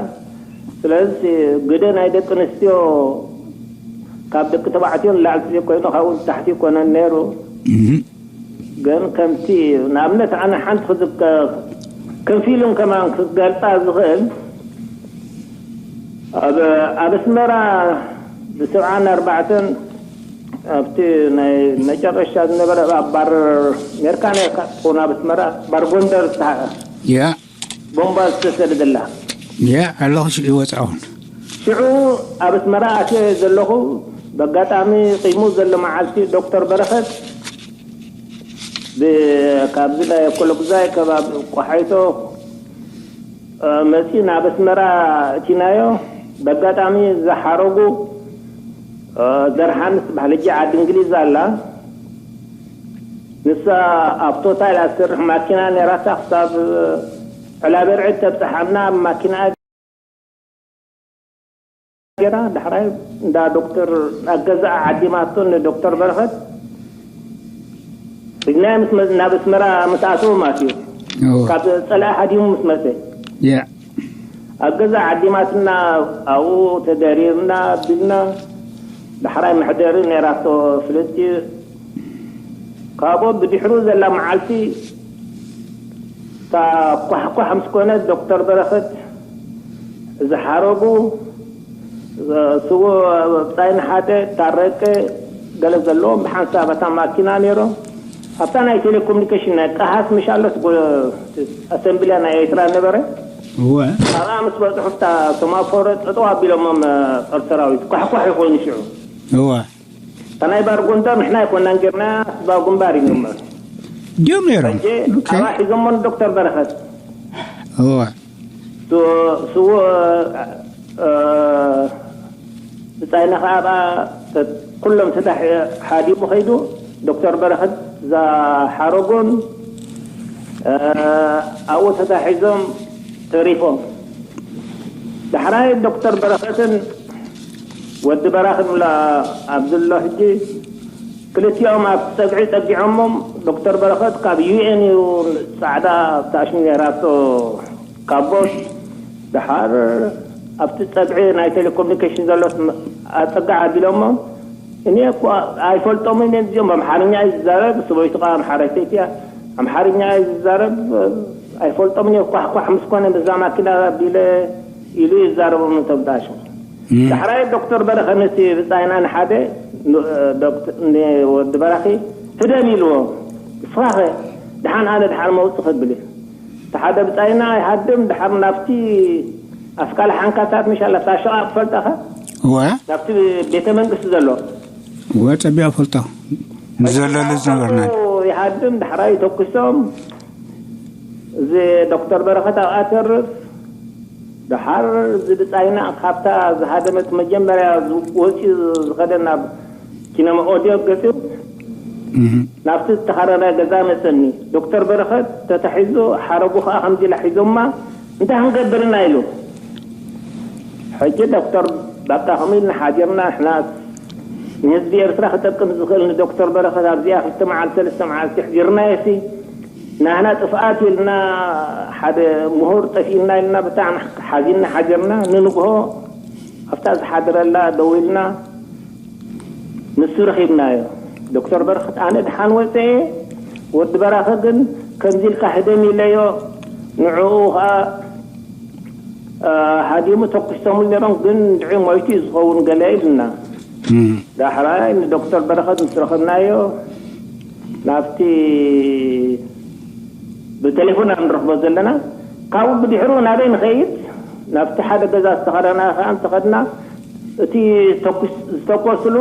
ስለዚ ግደ ናይ ደቂ ኣንስትዮ ካብ ደቂ ተባዕትዮ ንላዕሊ ዘይኮይኑ ካብኡ ንታሕቲ ይኮነን ነይሩ። ግን ከምቲ ንኣብነት ኣነ ሓንቲ ክዝከ ከም ፊልም ከማን ክገልፃ ዝኽእል ኣብ ኣብ ኣስመራ ብሰብዓን ኣርባዕተን ኣብቲ ናይ መጨረሻ ዝነበረ ኣብ ባር ሜርካ ኔርካ ትኾን ኣብ ኣስመራ ባር ጎንደር ዝተሓ ያ ቦምባ ዝተሰደደላ ያ ኣለኹ ሽዑ ይወፅዐውን ሽዑ ኣብ ኣስመራ ኣትየ ዘለኹ ብኣጋጣሚ ቂሙ ዘሎ መዓልቲ ዶክተር በረኸት ብ- ካብዚ ናይ ኮሎጉዛይ ከባቢ ቆሓይቶ እ፣ መፂኡ ናብ ኣስመራ እቲናዮ። ብኣጋጣሚ ዝሓረጉ እ፣ ደርሃን ትበሃል ሕጂ ዓዲ እንግሊዝ ኣላ። ንሳ ኣብ ቶታል እያ ትሰርሕ ማኪና ነይራታ ክሳብ ዕላበርዒ ተብፅሓና ማኪና ገይራ ዳሕራይ እንዳ ዶክተር ኣብ ገዛኣ ዓዲማቶ ንዶክተር በረኸት ሒዝናዮ ምስ መ- ናብ ኣስመራ ምስ ኣተወ ማለት እዩ። ካብ ፀላኢ ሃዲሙ ምስ መፀ ያ ኣብ ገዛ ዓዲማትና ኣብኡ ተደሪርና ኣቢልና ዳሕራይ መሕደሪ ነይራቶ ፍልጥቲ ካብኡ ብድሕሩ ዘላ መዓልቲ እታ ኳሕኳሕ ምስ ኮነት ዶክተር በረኸት ዝሓረጉ ስዎ ብፃይኒ ሓደ ታረቀ ገለ ዘለዎም ብሓንሳብ እታ ማኪና ነይሮም ኣብታ ናይ ቴሌኮሙኒኬሽን ናይ ቀሃስ ምሽ ኣሎት ኣሰምብልያ ናይ ኤርትራ ነበረ እወ ኣብኣ ምስ በፅሑ እታ ሰማፎረ ጠጠው ኣቢሎሞም ጦር ሰራዊት ኳሕኳሕ ይኮይኑ ሽዑ እወ እታ ናይ ባር ጎንደር ንሕና ኣይኮናን ጌርና ስባ ግንባር እዩ ነበር ድዮም ነይሮም ሕጂ ኣብኣ ሒዞሞ ዶክተር በረኸት እወ ስዎ ብፃይና ከዓ ኣብኣ ኩሎም ተታሒ ሓዲሙ ከይዱ ዶክተር በረኸት ዝሓረጎን ኣብኡ ተታሒዞም ተሪፎም ዳሕራይ ዶክተር በረኸትን ወዲ በራኽ ንብላ ኣብ ዘሎ ሕጂ ክልቲኦም ኣብ ፀግዒ ፀጊዖሞም ዶክተር በረኸት ካብ ዩ ኤን እዩ ፃዕዳ ታሽሚ ነይራቶ ካቦት ደሓር ኣብቲ ፀግዒ ናይ ቴሌኮሙኒኬሽን ዘሎ ኣፀጋዕ ኣቢሎሞ እኔ እኮ ኣይፈልጦምን እኔ እዚኦም ኣምሓርኛ እዩ ዝዛረብ ሰበይቱ ከዓ ኣምሓራይተይቲ እያ ኣምሓርኛ እዩ ዝዛረብ ኣይፈልጦምን እየ ኳሕኳሕ ምስ ኮነ በዛ ማኪና ኣቢለ ኢሉ ይዛረቦም ነቶም ዳሽ ዳሕራይ ዶክተር በረኸ ነቲ ብፃይና ንሓደ ወዲ በራኺ ህደም ኢልዎ እሳ ስኻኸ ድሓን ኣነ ድሓን መውፅእ ክብል እዩ። እቲ ሓደ ብፃይና ይሃድም ድሓር ናብቲ ኣስቃል ሓንካታት ምሻላ ሳሸቓ ክፈልጠኸ እወ ናብቲ ቤተ መንግስቲ ዘሎ እወ ፀቢያ ፈልጦ ንዘለሉ ዝነበርና ይሃድም ዳሕራይ ተኩሶም እዚ ዶክተር በረኸት ኣብኣ ተርፍ ደሓር እዚ ብፃይና ካብታ ዝሃደመት መጀመርያ ወፂኡ ዝኸደ ናብ ኪነማ ኦዲዮ ገፂኡ ናብቲ ዝተኻረረ ገዛ መፀኒ። ዶክተር በረኸት ተታሒዙ ሓረጉ ከዓ ከምዚ ኢላ ሒዞማ እንታይ ክንገብርና ኢሉ። ሕጂ ዶክተር በቃ ከምኡ ኢልና ሓዲርና ንሕና ንህዝቢ ኤርትራ ክጠቅም ዝኽእል ንዶክተር በረኸት ኣብዚኣ ክልተ መዓልቲ ሰለስተ መዓልቲ ሕዲርናዮ ሲ ናህና ጥፍኣት ኢልና ሓደ ምሁር ጠፊእና ኢልና ብጣዕሚ ሓዚንና ሓዲርና። ንንግሆ ኣብታ ዝሓደረላ ደው ኢልና ንሱ ረኺብናዮ። ዶክተር በረኸት ኣነ ድሓን ወፀ እየ፣ ወዲ በራኸ ግን ከምዚ ኢልካ ህደም ኢለዮ። ንዕኡ ከዓ ሃዲሙ ተኩሶምሉ ነይሮም፣ ግን ድዒ ሞይቱ እዩ ዝኸውን ገለ ኢልና። ዳሕራይ ንዶክተር በረኸት ምስ ረኸብናዮ ናብቲ ብቴሌፎን ኣብ ንረኽቦ ዘለና። ካብኡ ብድሕሩ ናበይ ንኸይድ? ናብቲ ሓደ ገዛ ዝተኸደና ከዓ እንተኸድና እቲ ዝተኮስሉ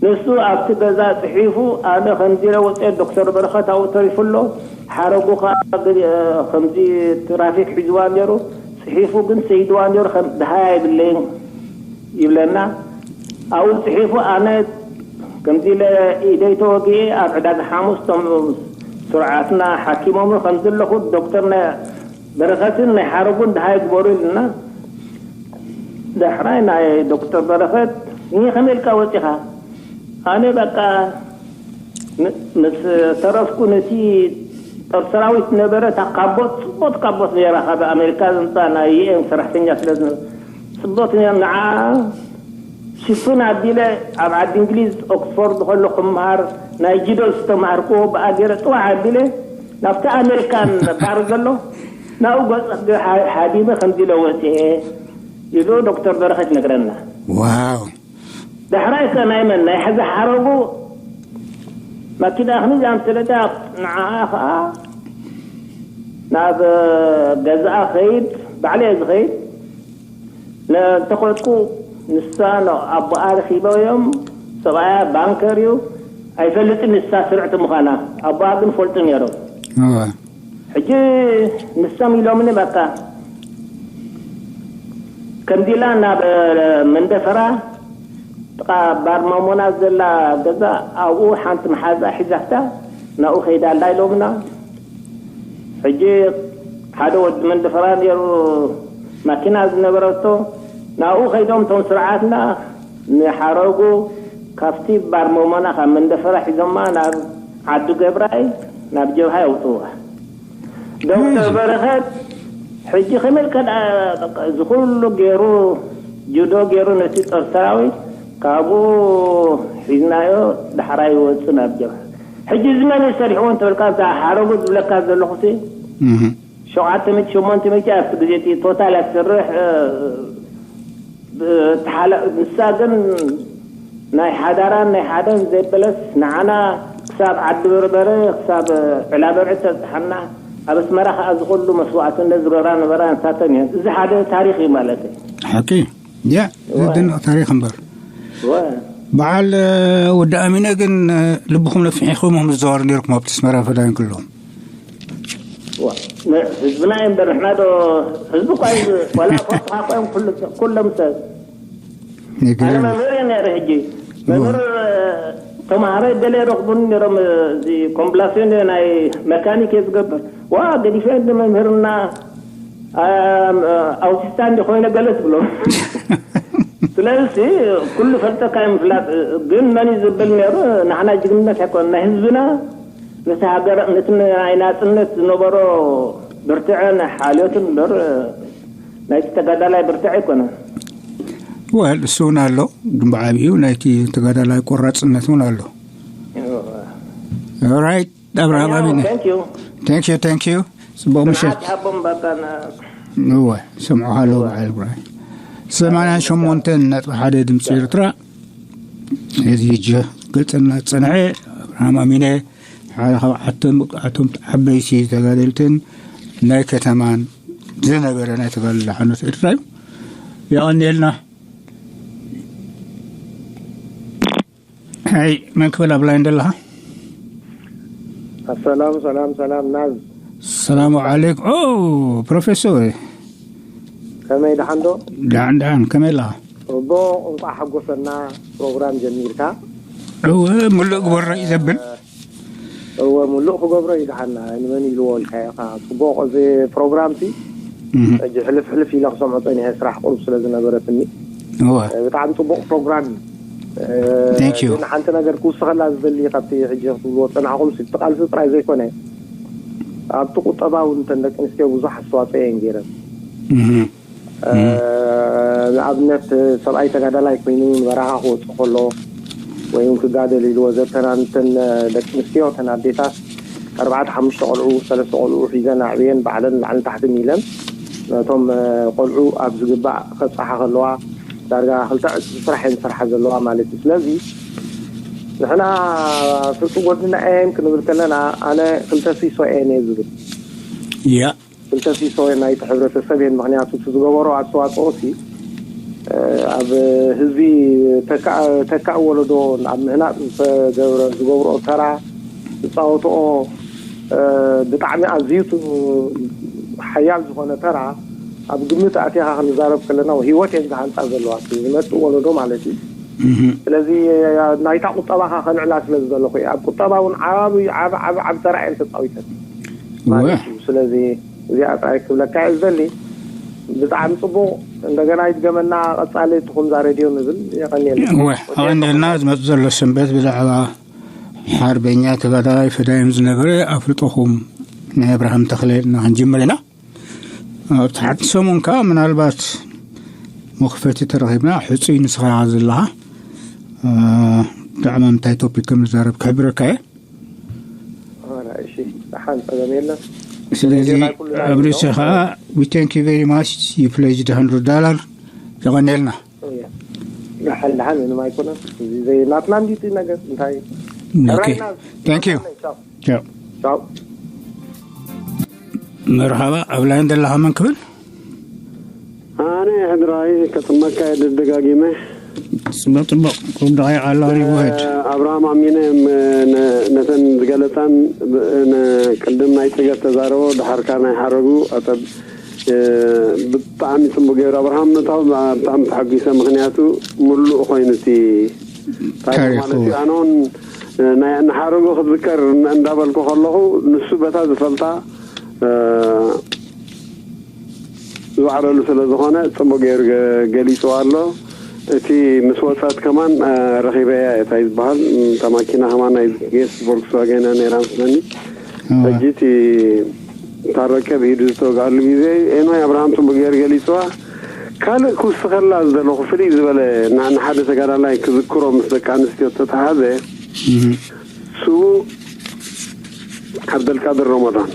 ንሱ ኣብቲ ገዛ ፅሒፉ ኣነ ከምዚ ኢለ ወፅኤ ዶክተር በረኸት ኣብኡ ተሪፉ ኣሎ። ሓረጉ ከዓ ከምዚ ትራፊክ ሒዝዋ ነይሩ፣ ፅሒፉ ግን ሰይድዋ ነይሩ። ከም ድሃያ የብለይን ይብለና። ኣብኡ ፅሒፉ ኣነ ከምዚ ኢለ ኢደይ ተወጊኤ ኣብ ዕዳጋ ሓሙስ ቶም ስርዓትና ሓኪሞም ከም ዘለኹ ዶክተር በረኸትን ናይ ሓረጉን ድሃይ ግበሩ ኢልና። ዳሕራይ ናይ ዶክተር በረኸት ይህ ከመይ ኢልካ ወፂኻ? ኣነ በቃ ምስ ተረፍኩ ነቲ ጦር ሰራዊት ነበረ እታ ካቦት ፅቦት ካቦት ነራ ካብ ኣሜሪካ ዝምፃ ናይ ዩኤን ሰራሕተኛ ስለ ዝነበረ ፅቦት ነራ ንዓ ሽፍን ኣቢለ ኣብ ዓዲ እንግሊዝ ኦክስፎርድ ከሎ ክምሃር ናይ ጅዶ ዝተማሃርክዎ ብኣገረ ጥዋዕ ኣቢለ ናብቲ ኣሜሪካን ባር ዘሎ ናብኡ ገፅ ሓዲመ ከምዚ ኢለ ወፅኤ ኢሉ ዶክተር በረኸት ይነግረና። ዋው ዳሕራይ ከ ናይ መን ናይ ሕዚ ሓረጉ መኪና ክንዛም ስለዳ ንዓኣ ከዓ ናብ ገዛኣ ኸይድ ባዕለ ዝኸይድ እንተኸድኩ ንሳ ኣቦኣ ረኺበዮም። ሰብኣያ ባንከር እዩ። ኣይፈልጥን ንሳ ስርዕቲ ምዃና ኣቦኣ ግን ፈልጡ ነይሮም። ሕጂ ንሶም ኢሎምኒ በቃ ከምዚ ኢላ ናብ መንደፈራ ጥቓ ባር ማሞና ዘላ ገዛ ኣብኡ ሓንቲ መሓዛ ሒዛፍታ ናብኡ ከይዳ ኣላ ኢሎምና። ሕጂ ሓደ ወዲ መንደፈራ ነይሩ ማኪና ዝነበረቶ ናብኡ ከይዶም እቶም ስርዓትና ንሓረጉ ካብቲ ባር ማሞና ካብ መንደፈራ ሒዞማ ናብ ዓዲ ገብራይ ናብ ጀብሃ የውፅዋ። ዶክተር በረኸት ሕጂ ከመይ ኢልካ ደኣ በቃ እዚ ኩሉ ገይሩ ጅዶ ገይሩ ነቲ ጦር ሰራዊት ካብኡ ሒዝናዮ ዳሕራይ ይወፅእ ናብ ጀብሃ። ሕጂ እዚ መን እዩ ሰሪሕዎ እንተበልካ እዛ ሓረጉ ዝብለካ ዘለኹ ሲ ሸውዓተ ሚእቲ ሸሞንተ ሚእቲ ኣብቲ ግዜ እቲ ቶታል እያ ትሰርሕ። ንሳ ግን ናይ ሓዳራን ናይ ሓደን ዘይበለስ ንዓና ክሳብ ዓዲ በርበረ ክሳብ ዕላበርዒ ተብፅሓና። ኣብ ኣስመራ ከዓ ዝኩሉ መስዋዕትነት ዝገብራ ነበራ ንሳተን እየን። እዚ ሓደ ታሪክ እዩ ማለት እዩ። ሓቂ ያ ዘደንቕ ታሪክ እምበር በዓል ወዲ ኣሚነ ግን ልብኹም ነፊሕኹም ምዝዋር ነርኩም ኣብቲ ኣስመራ ፈዳን ክሎም ህዝብና እዩ እምበር ንሕና ዶ ህዝቢ እኳ እዩ ዋላ ፎርትኻ እኳ እዮም ኩሎም ሰብ ኣነ መምህር እየ ነይረ ሕጂ መምህር ተምሃሮ ይደለ ረኽቡኒ ነሮም እዚ ኮምብላሲዮን ናይ መካኒክ እየ ዝገብር ዋ ገዲፈ እንዲ መምህርና ኣውቲስታ እንዲ ኮይነ ገለ ትብሎ ስለዚ ኩሉ ፈልጠካ እዩ ምፍላጥ ግን መን እዩ ዝብል ነሩ ንሕና ጅግንነት ኣይኮነ ናይ ህዝብና ነቲ ሃገር ነቲ ናይ ናፅነት ዝነበሮ ብርትዐን ሓልዮትን እምበር ናይቲ ተጋዳላይ ብርትዐ ኣይኮነን። ወል እሱ እውን ኣሎ ግን ብዓብኡ ናይቲ ተጋዳላይ ቆራፅነት እውን ኣሎ። ራይት ኣብርሃም ኣሚነ። Thank you, thank you. ፅቡቅ ምሸት። እወ ሰምዑ ኣለዉ በዓል ብራይ ሰማንያ ሸሞንተ ነጥቢ ሓደ ድምፂ ኤርትራ። እዚ ሕጂ ግልፅና ዝፀንሐ ኣብርሃም ኣሚነ ሓደ ካብ ኣቶም ኣቶም ዓበይቲ ተጋደልትን ናይ ከተማን ዝነበረ ናይ ተጋድሎ ሓኖት ኤርትራ እዩ። የቐንየልና። ኣይ፣ መን ክብል ኣብ ላይን ዘለኻ? ሰላም ሰላም ሰላም ናዝ። ሰላሙ ዓለይኩም። ኦ፣ ፕሮፌሰር። ከመይ ደሓን ዶ? ደሓን ደሓን፣ ከመይ ኣለኻ? እቦ፣ እንቋዕ ሓጎሰና። ፕሮግራም ጀሚርካ። እወ፣ ሙሉእ ግበሮ እዩ ዘብል። እወ፣ ሙሉእ ክገብሮ እዩ ደሓና። ንመን ኢልዎ ኢልካ ኢኻ? ጽቡቕ፣ እዚ ፕሮግራም ሲ ሕጂ ሕልፍ ሕልፍ ኢለ ክሰምዖ ጸኒሐ፣ ስራሕ ቁሩብ ስለ ዝነበረትኒ። እወ። ብጣዕሚ ጽቡቕ ፕሮግራም እዩ። Thank you። ግን ሓንቲ ነገር ክውስኸላ ዝደሊ፣ ካብቲ ሕጂ ክትብልዎ ጸናሕኩም ሲ፣ እቲ ቃልሲ ጥራይ ዘይኮነ፣ ኣብቲ ቁጠባ እውን እተን ደቂ ኣንስትዮ ብዙሕ ኣስተዋጽኦ እየን ገይረን። እህ። ንኣብነት፣ ሰብኣይ ተጋዳላይ ኮይኑ ንበረኻ ክወፅእ ከሎ ወይ እውን ክጋደል ኢሉ ወዘተና፣ ንተን ደቂ ኣንስትዮ፣ እተን ኣዴታት፣ ኣርባዕተ ሓሙሽተ ቆልዑ፣ ሰለስተ ቆልዑ ሒዘን ኣዕብየን፣ ባዕለን ላዕልን ታሕትን ኢለን ነቶም ቆልዑ ኣብ ዝግባእ ከብፅሓ ከለዋ፣ ዳርጋ ክልተ ዕፅፊ ስራሕ እየን ዝሰርሓ ዘለዋ ማለት እዩ። ስለዚ ንሕና ፍርቂ ጎድና እየን ክንብል ከለና፣ ኣነ ክልተ ሲሶ እየን እየ ዝብል። ያ ክልተ ሲሶ ናይቲ ሕብረተሰብ እየን። ምኽንያቱ እቲ ዝገበሮ ኣስተዋፅኦ ሲ ኣብ ህዝቢ ተካ- ተካእ ወለዶ ኣብ ምህናፅ ዝተገብረ ዝገብሮ ተራ፣ ዝፃወትኦ ብጣዕሚ ኣዝዩ ሓያል ዝኾነ ተራ ኣብ ግምት ኣእቲኻ ክንዛረብ ከለና፣ ህይወት እየን ዝሃንፃ ዘለዋ፣ ዝመፅእ ወለዶ ማለት እዩ። ስለዚ ናይታ ቁጠባኻ ከልዕላ ስለ ዝደለኹ እየ። ኣብ ቁጠባ እውን ዓብ ዓብ ዓብ ዓብ ተራ እየን ተፃዊተን ማለት እዩ። ስለዚ እዚኣ ጥራይ ክብለካ እየ ዝደሊ። ብጣዕሚ ፅቡቕ። እንደገና ይድገመና፣ ቀፃሊ ትኹምዛ ሬድዮ ንብል። የቐንየልና። እወ፣ ኣቐንየልና። ዝመፅእ ዘሎ ሰንበት ብዛዕባ ሓርበኛ ተጋዳላይ ፈዳይም ዝነበረ ኣፍልጦኹም ናይ ኣብርሃም ተኽለ እና ክንጅምር ኢና። ኣብቲ ሓንቲ ሰሙን ከዓ ምናልባት መኽፈቲ ተረኺብና፣ ሕፁይ ንስኻ ዘለኻ፣ እ፣ ብዛዕባ ምንታይ ቶፒክ ከም ንዛረብ ክሕብረካ እየ። ኣረ፣ እሺ፣ ደሓን፣ ጸገም የለን። ስለዚ ሬድዮ ናይ ኩልና ኣብ እዩ። ርእሲ ከዓ we thank you very much, you pledged hundred dollar። የቐንየልና። እያ። ደሓን፣ ደሓን፣ ምንም ኣይኮነን። እዚ ዘይ-፣ ናትና እንዲቲ ነገር እንታይ? ኦኬ። ራይና፣ Thank you። ቻው። ቻው። ቻው። መርሃባ፣ ኣብ ላይን ዘለኻ መን ክብል? ኣነ ሕድራይ ከጥመካ እየ ደጋጊመ። ጽቡቕ፣ ጽቡቕ። ቁም ደቂቕ ኣሎ፣ ሪቡ ሄድ። ኣብርሃም ኣሚነ ም-፣ ነ-፣ ነተን ዝገለጻን ብ-፣ ነ-፣ ቅድም ናይ ጽገት ተዛረቦ፣ ድሓርካ ናይ ሓረጉ ኣጠብ-፣ እ፣ ብጣዕሚ ጽቡቅ ገይሩ ኣብርሃም ምእታው ብጣዕሚ ተሓጒሰ። ምኽንያቱ ምሉእ ኮይኑ እቲ ታሪኽ ታሪኹ። ማለት እዩ። ኣነ እውን፣ እ፣ ናይ ንሓረጉ ክትዝከር እና-፣ እንዳበልኩ ከለኹ ንሱ በታ ዝፈልጣ፣ እ፣ ዝዋዕለሉ ስለ ዝኾነ ጽቡቅ ገይሩ ገ-፣ ገሊጽዋ ኣሎ። እቲ ምስ ወጻት ከማን፣ እ፣ ረኺበያ እየ፣ እንታይ ዝበሃል፣ እታ ማኪና ከማን ናይ ጌስ ቮልክስዋገን እያ ነይራ መስለኒ። ሕጂ እቲ ታረቀ ብኢዱ ዝተወግኣሉ ግዜ ኤኖይ ኣብርሃም ጽቡቅ ገይሩ ገሊጽዋ። ካልእ ክውስኸላ ዝደለኹ ፍልይ ዝበለ ና-፣ ንሓደ ተጋዳላይ ክዝክሮ ምስ ደቂ ኣንስትዮ እተተሓዘ ስዉእ ዓብደልቃድር ረመዳን።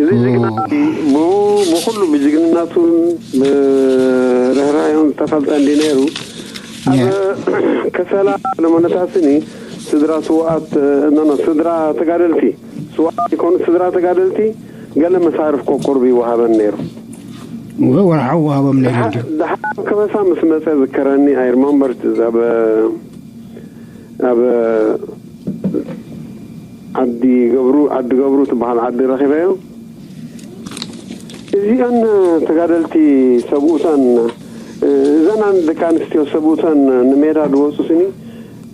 እዚ ጅግና እዚ ብ-፣ ብኹሉ ብጅግንነቱን ብርህራሄውን ዝተፈልጠ እንዲ ነይሩ፣ ኣብ ከሰላ ለመነታስኒ ስድራ ስውኣት፣ ኖ፣ ኖ፣ ስድራ ተጋደልቲ፣ ስውኣት ይኮኑ፣ ስድራ ተጋደልቲ ገለ መሳርፍ ኮኮርብ ይወሃበን ነይሩ። ወርሓዊ ወሃቦም ነይሩ ድዩ? ደሓር ከበሳ ምስ መፀ ዝከረኒ፣ ኣይርማምበር፣ ኣብ፣ ኣብ ዓዲ ገብሩ፣ ዓዲ ገብሩ ትበሃል ዓዲ ረኺበዮ። እዚኣን ተጋደልቲ ሰብኡተን፣ እዘን ደቂ ኣንስትዮ ሰብኡተን ንሜዳ ዝወፁ ስኒ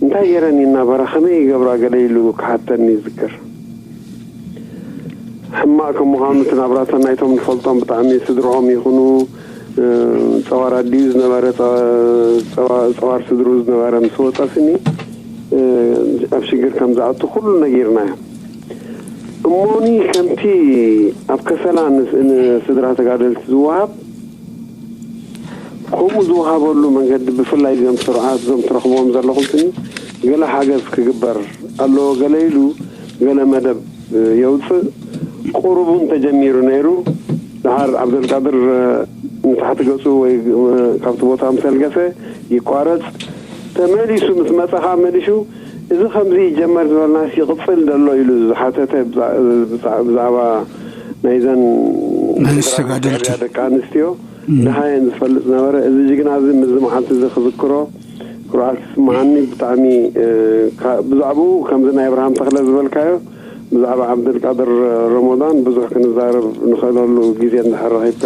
እንታይ ገይረን ይናበራ፣ ከመይ ይገብራ ገለ ኢሉ ክሓተኒ ይዝክር። ሕማቕ ከም ምዃኑ እቲ ናብራተን ናይቶም ንፈልጦም ብጣዕሚ ስድርኦም ይኹኑ፣ እ፣ ጸዋር ኣዲኡ ዝነበረ፣ ጸ-፣ ጸዋ-፣ ጸዋር ስድርኡ ዝነበረ ምስ ወጸ ስኒ፣ እ፣ ኣብ ሽግር ከም ዝኣቱ ኩሉ ነጊርናዮ። እሞኒ ከምቲ ኣብ ከሰላ ንስ-፣ ንስድራ ተጋደልቲ ዝወሃብ፣ ከምኡ ዝወሃበሉ መንገዲ፣ ብፍላይ እዞም ስርዓት፣ እዞም ትረኽብዎም ዘለኹም ስኒ፣ ገለ ሓገዝ ክግበር ኣለዎ፣ ገለ ኢሉ ገለ መደብ የውፅእ። ቁሩብ እውን ተጀሚሩ ነይሩ። ደሓር ዓብደልቃድር ንታሕቲ ገፁ ወይ ካብቲ ቦታ ምስ ኣልገሰ ይቋረፅ። ተመሊሱ ምስ መፀ ከዓ መሊሹ እዚ ከምዚ ይጀመር ዝበልናስ ይቕፅል ዘሎ ኢሉ ዝሓተተ ብዛ- ብዛ- ብዛዕባ ናይዘን ናይ ኣንስቲ ተጋደልቲ። ኤርትራውያ ደቂ ኣንስትዮ ድሃየን ዝፈልጥ ዝነበረ፣ እዚ ጅግና እዚ ምስዚ መዓልቲ እዚ ክዝክሮ ኩርዓት ይስምዓኒ። ብጣዕሚ እ፣ ካ- ብዛዕባኡ ከምዚ ናይ ኣብርሃም ተኽለ ዝበልካዮ ብዛዕባ ዓብደልቃድር ረመዳን ብዙሕ ክንዛረብ ንኽእለሉ ግዜ እንድሕር ረኺብካ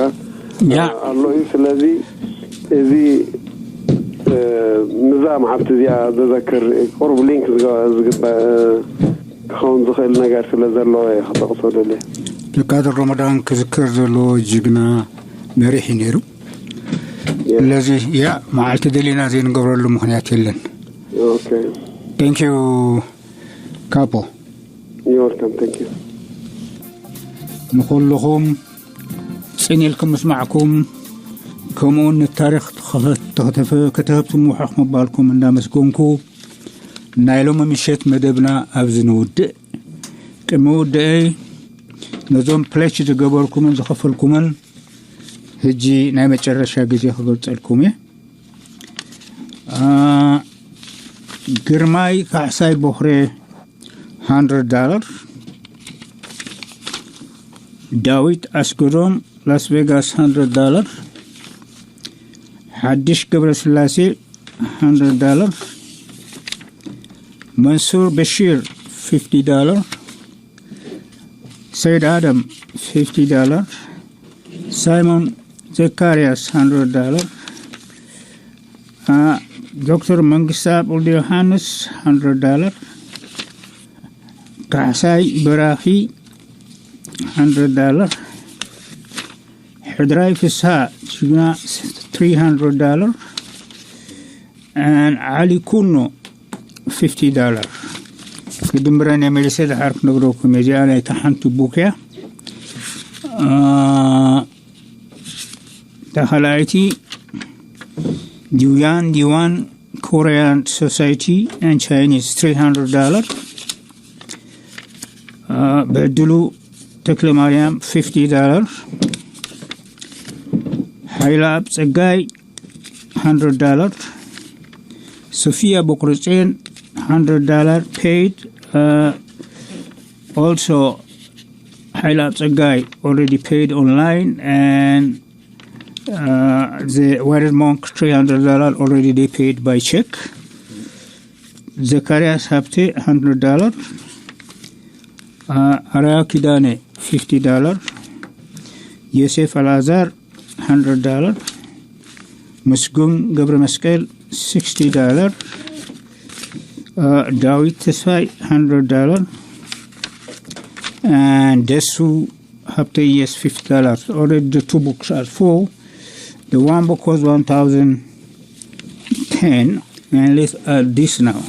ያ። ኣሎ እዩ። ስለዚ እዚ እ፣ ምዛ መዓልቲ እዚኣ ዘዘክር ቁሩብ ሊንክ ዝገ- ዝግበ ክኸውን ዝኽእል ነገር ስለ ዘለዎ እየ ክጠቕሶ ደልየ። ደቃድር ረመዳን ክዝከር ዘለዎ ጅግና መሪሕ እዩ ነይሩ። ስለዚ ያ መዓልቲ ደሊና ዘይንገብረሉ ምኽንያት የለን። Okay. Thank you ካፖ። You're welcome. Thank you. ንኹልኹም ጽን ኢልኩም ምስማዕኩም፣ ከምኡውን ንታሪኽ ተኸ- ተኸተፈ- ከተህብትሙ ውሕኽ ምባልኩም እንዳመስገንኩ፣ ናይ ሎሚ ምሸት መደብና ኣብዚ ንውድእ። ቅድሚ ውድአይ ነዞም ፕለች ዝገበርኩምን ዝኸፈልኩምን ሕጂ ናይ መጨረሻ ግዜ ክገልጸልኩም እየ። አ፣ ግርማይ ካሕሳይ ቦኽሬ፣ hundred dollar። ዳዊት ኣስገዶም፣ ላስ ቬጋስ፣ hundred dollar። ሓድሽ ገብረስላሴ፣ hundred dollar። መንሱር በሺር፣ fifty dollar። ሰይድ ኣደም፣ fifty dollar። ሳይሞን ዘካርያስ፣ hundred dollar። ዶክተር መንግስታ ወልደ ዮሃንስ፣ hundred dollar። ካሕሳይ በራኺ፣ hundred dollar። ሕድራይ ፍስሃ፣ ጅግና፣ three hundred dollar። ዓሊ ኩኖ፣ fifty dollar። ክድምረን የመልሰ ድሓር ክነግረኩም እየ። እዚኣ ናይታ ሓንቲ ቡክ እያ። አ፣ እታ ካልኣይቲ ዲውያን ዲዋን ኮሪያን ሶሳይቲ and Chinese, three hundred dollar። አ፣ ብዕድሉ ተክለ ማርያም፣ fifty dollar። ሓይላ ኣብ ጸጋይ፣ hundred dollar። ሶፊያ ቦክርጼን፣ hundred dollar paid. Uh, also ሓይላ ኣብ ጸጋይ already paid online, and uh, the Wired Monk, three hundred dollar, already they paid by check. ዘካርያስ ሃብቴ፣ hundred dollar። Uh, ኣርያ ኪዳነ፣ fifty dollar። ዮሴፍ ኣልኣዛር፣ hundred dollar። ምስጉን ገብረ መስቀል፣ sixty dollar። Uh, ዳዊት ተስፋይ፣ hundred dollar። And ደሱ ሃብተየስ፣ fifty dollar. Already the two books are full. The one book was one thousand ten, and let's add this now.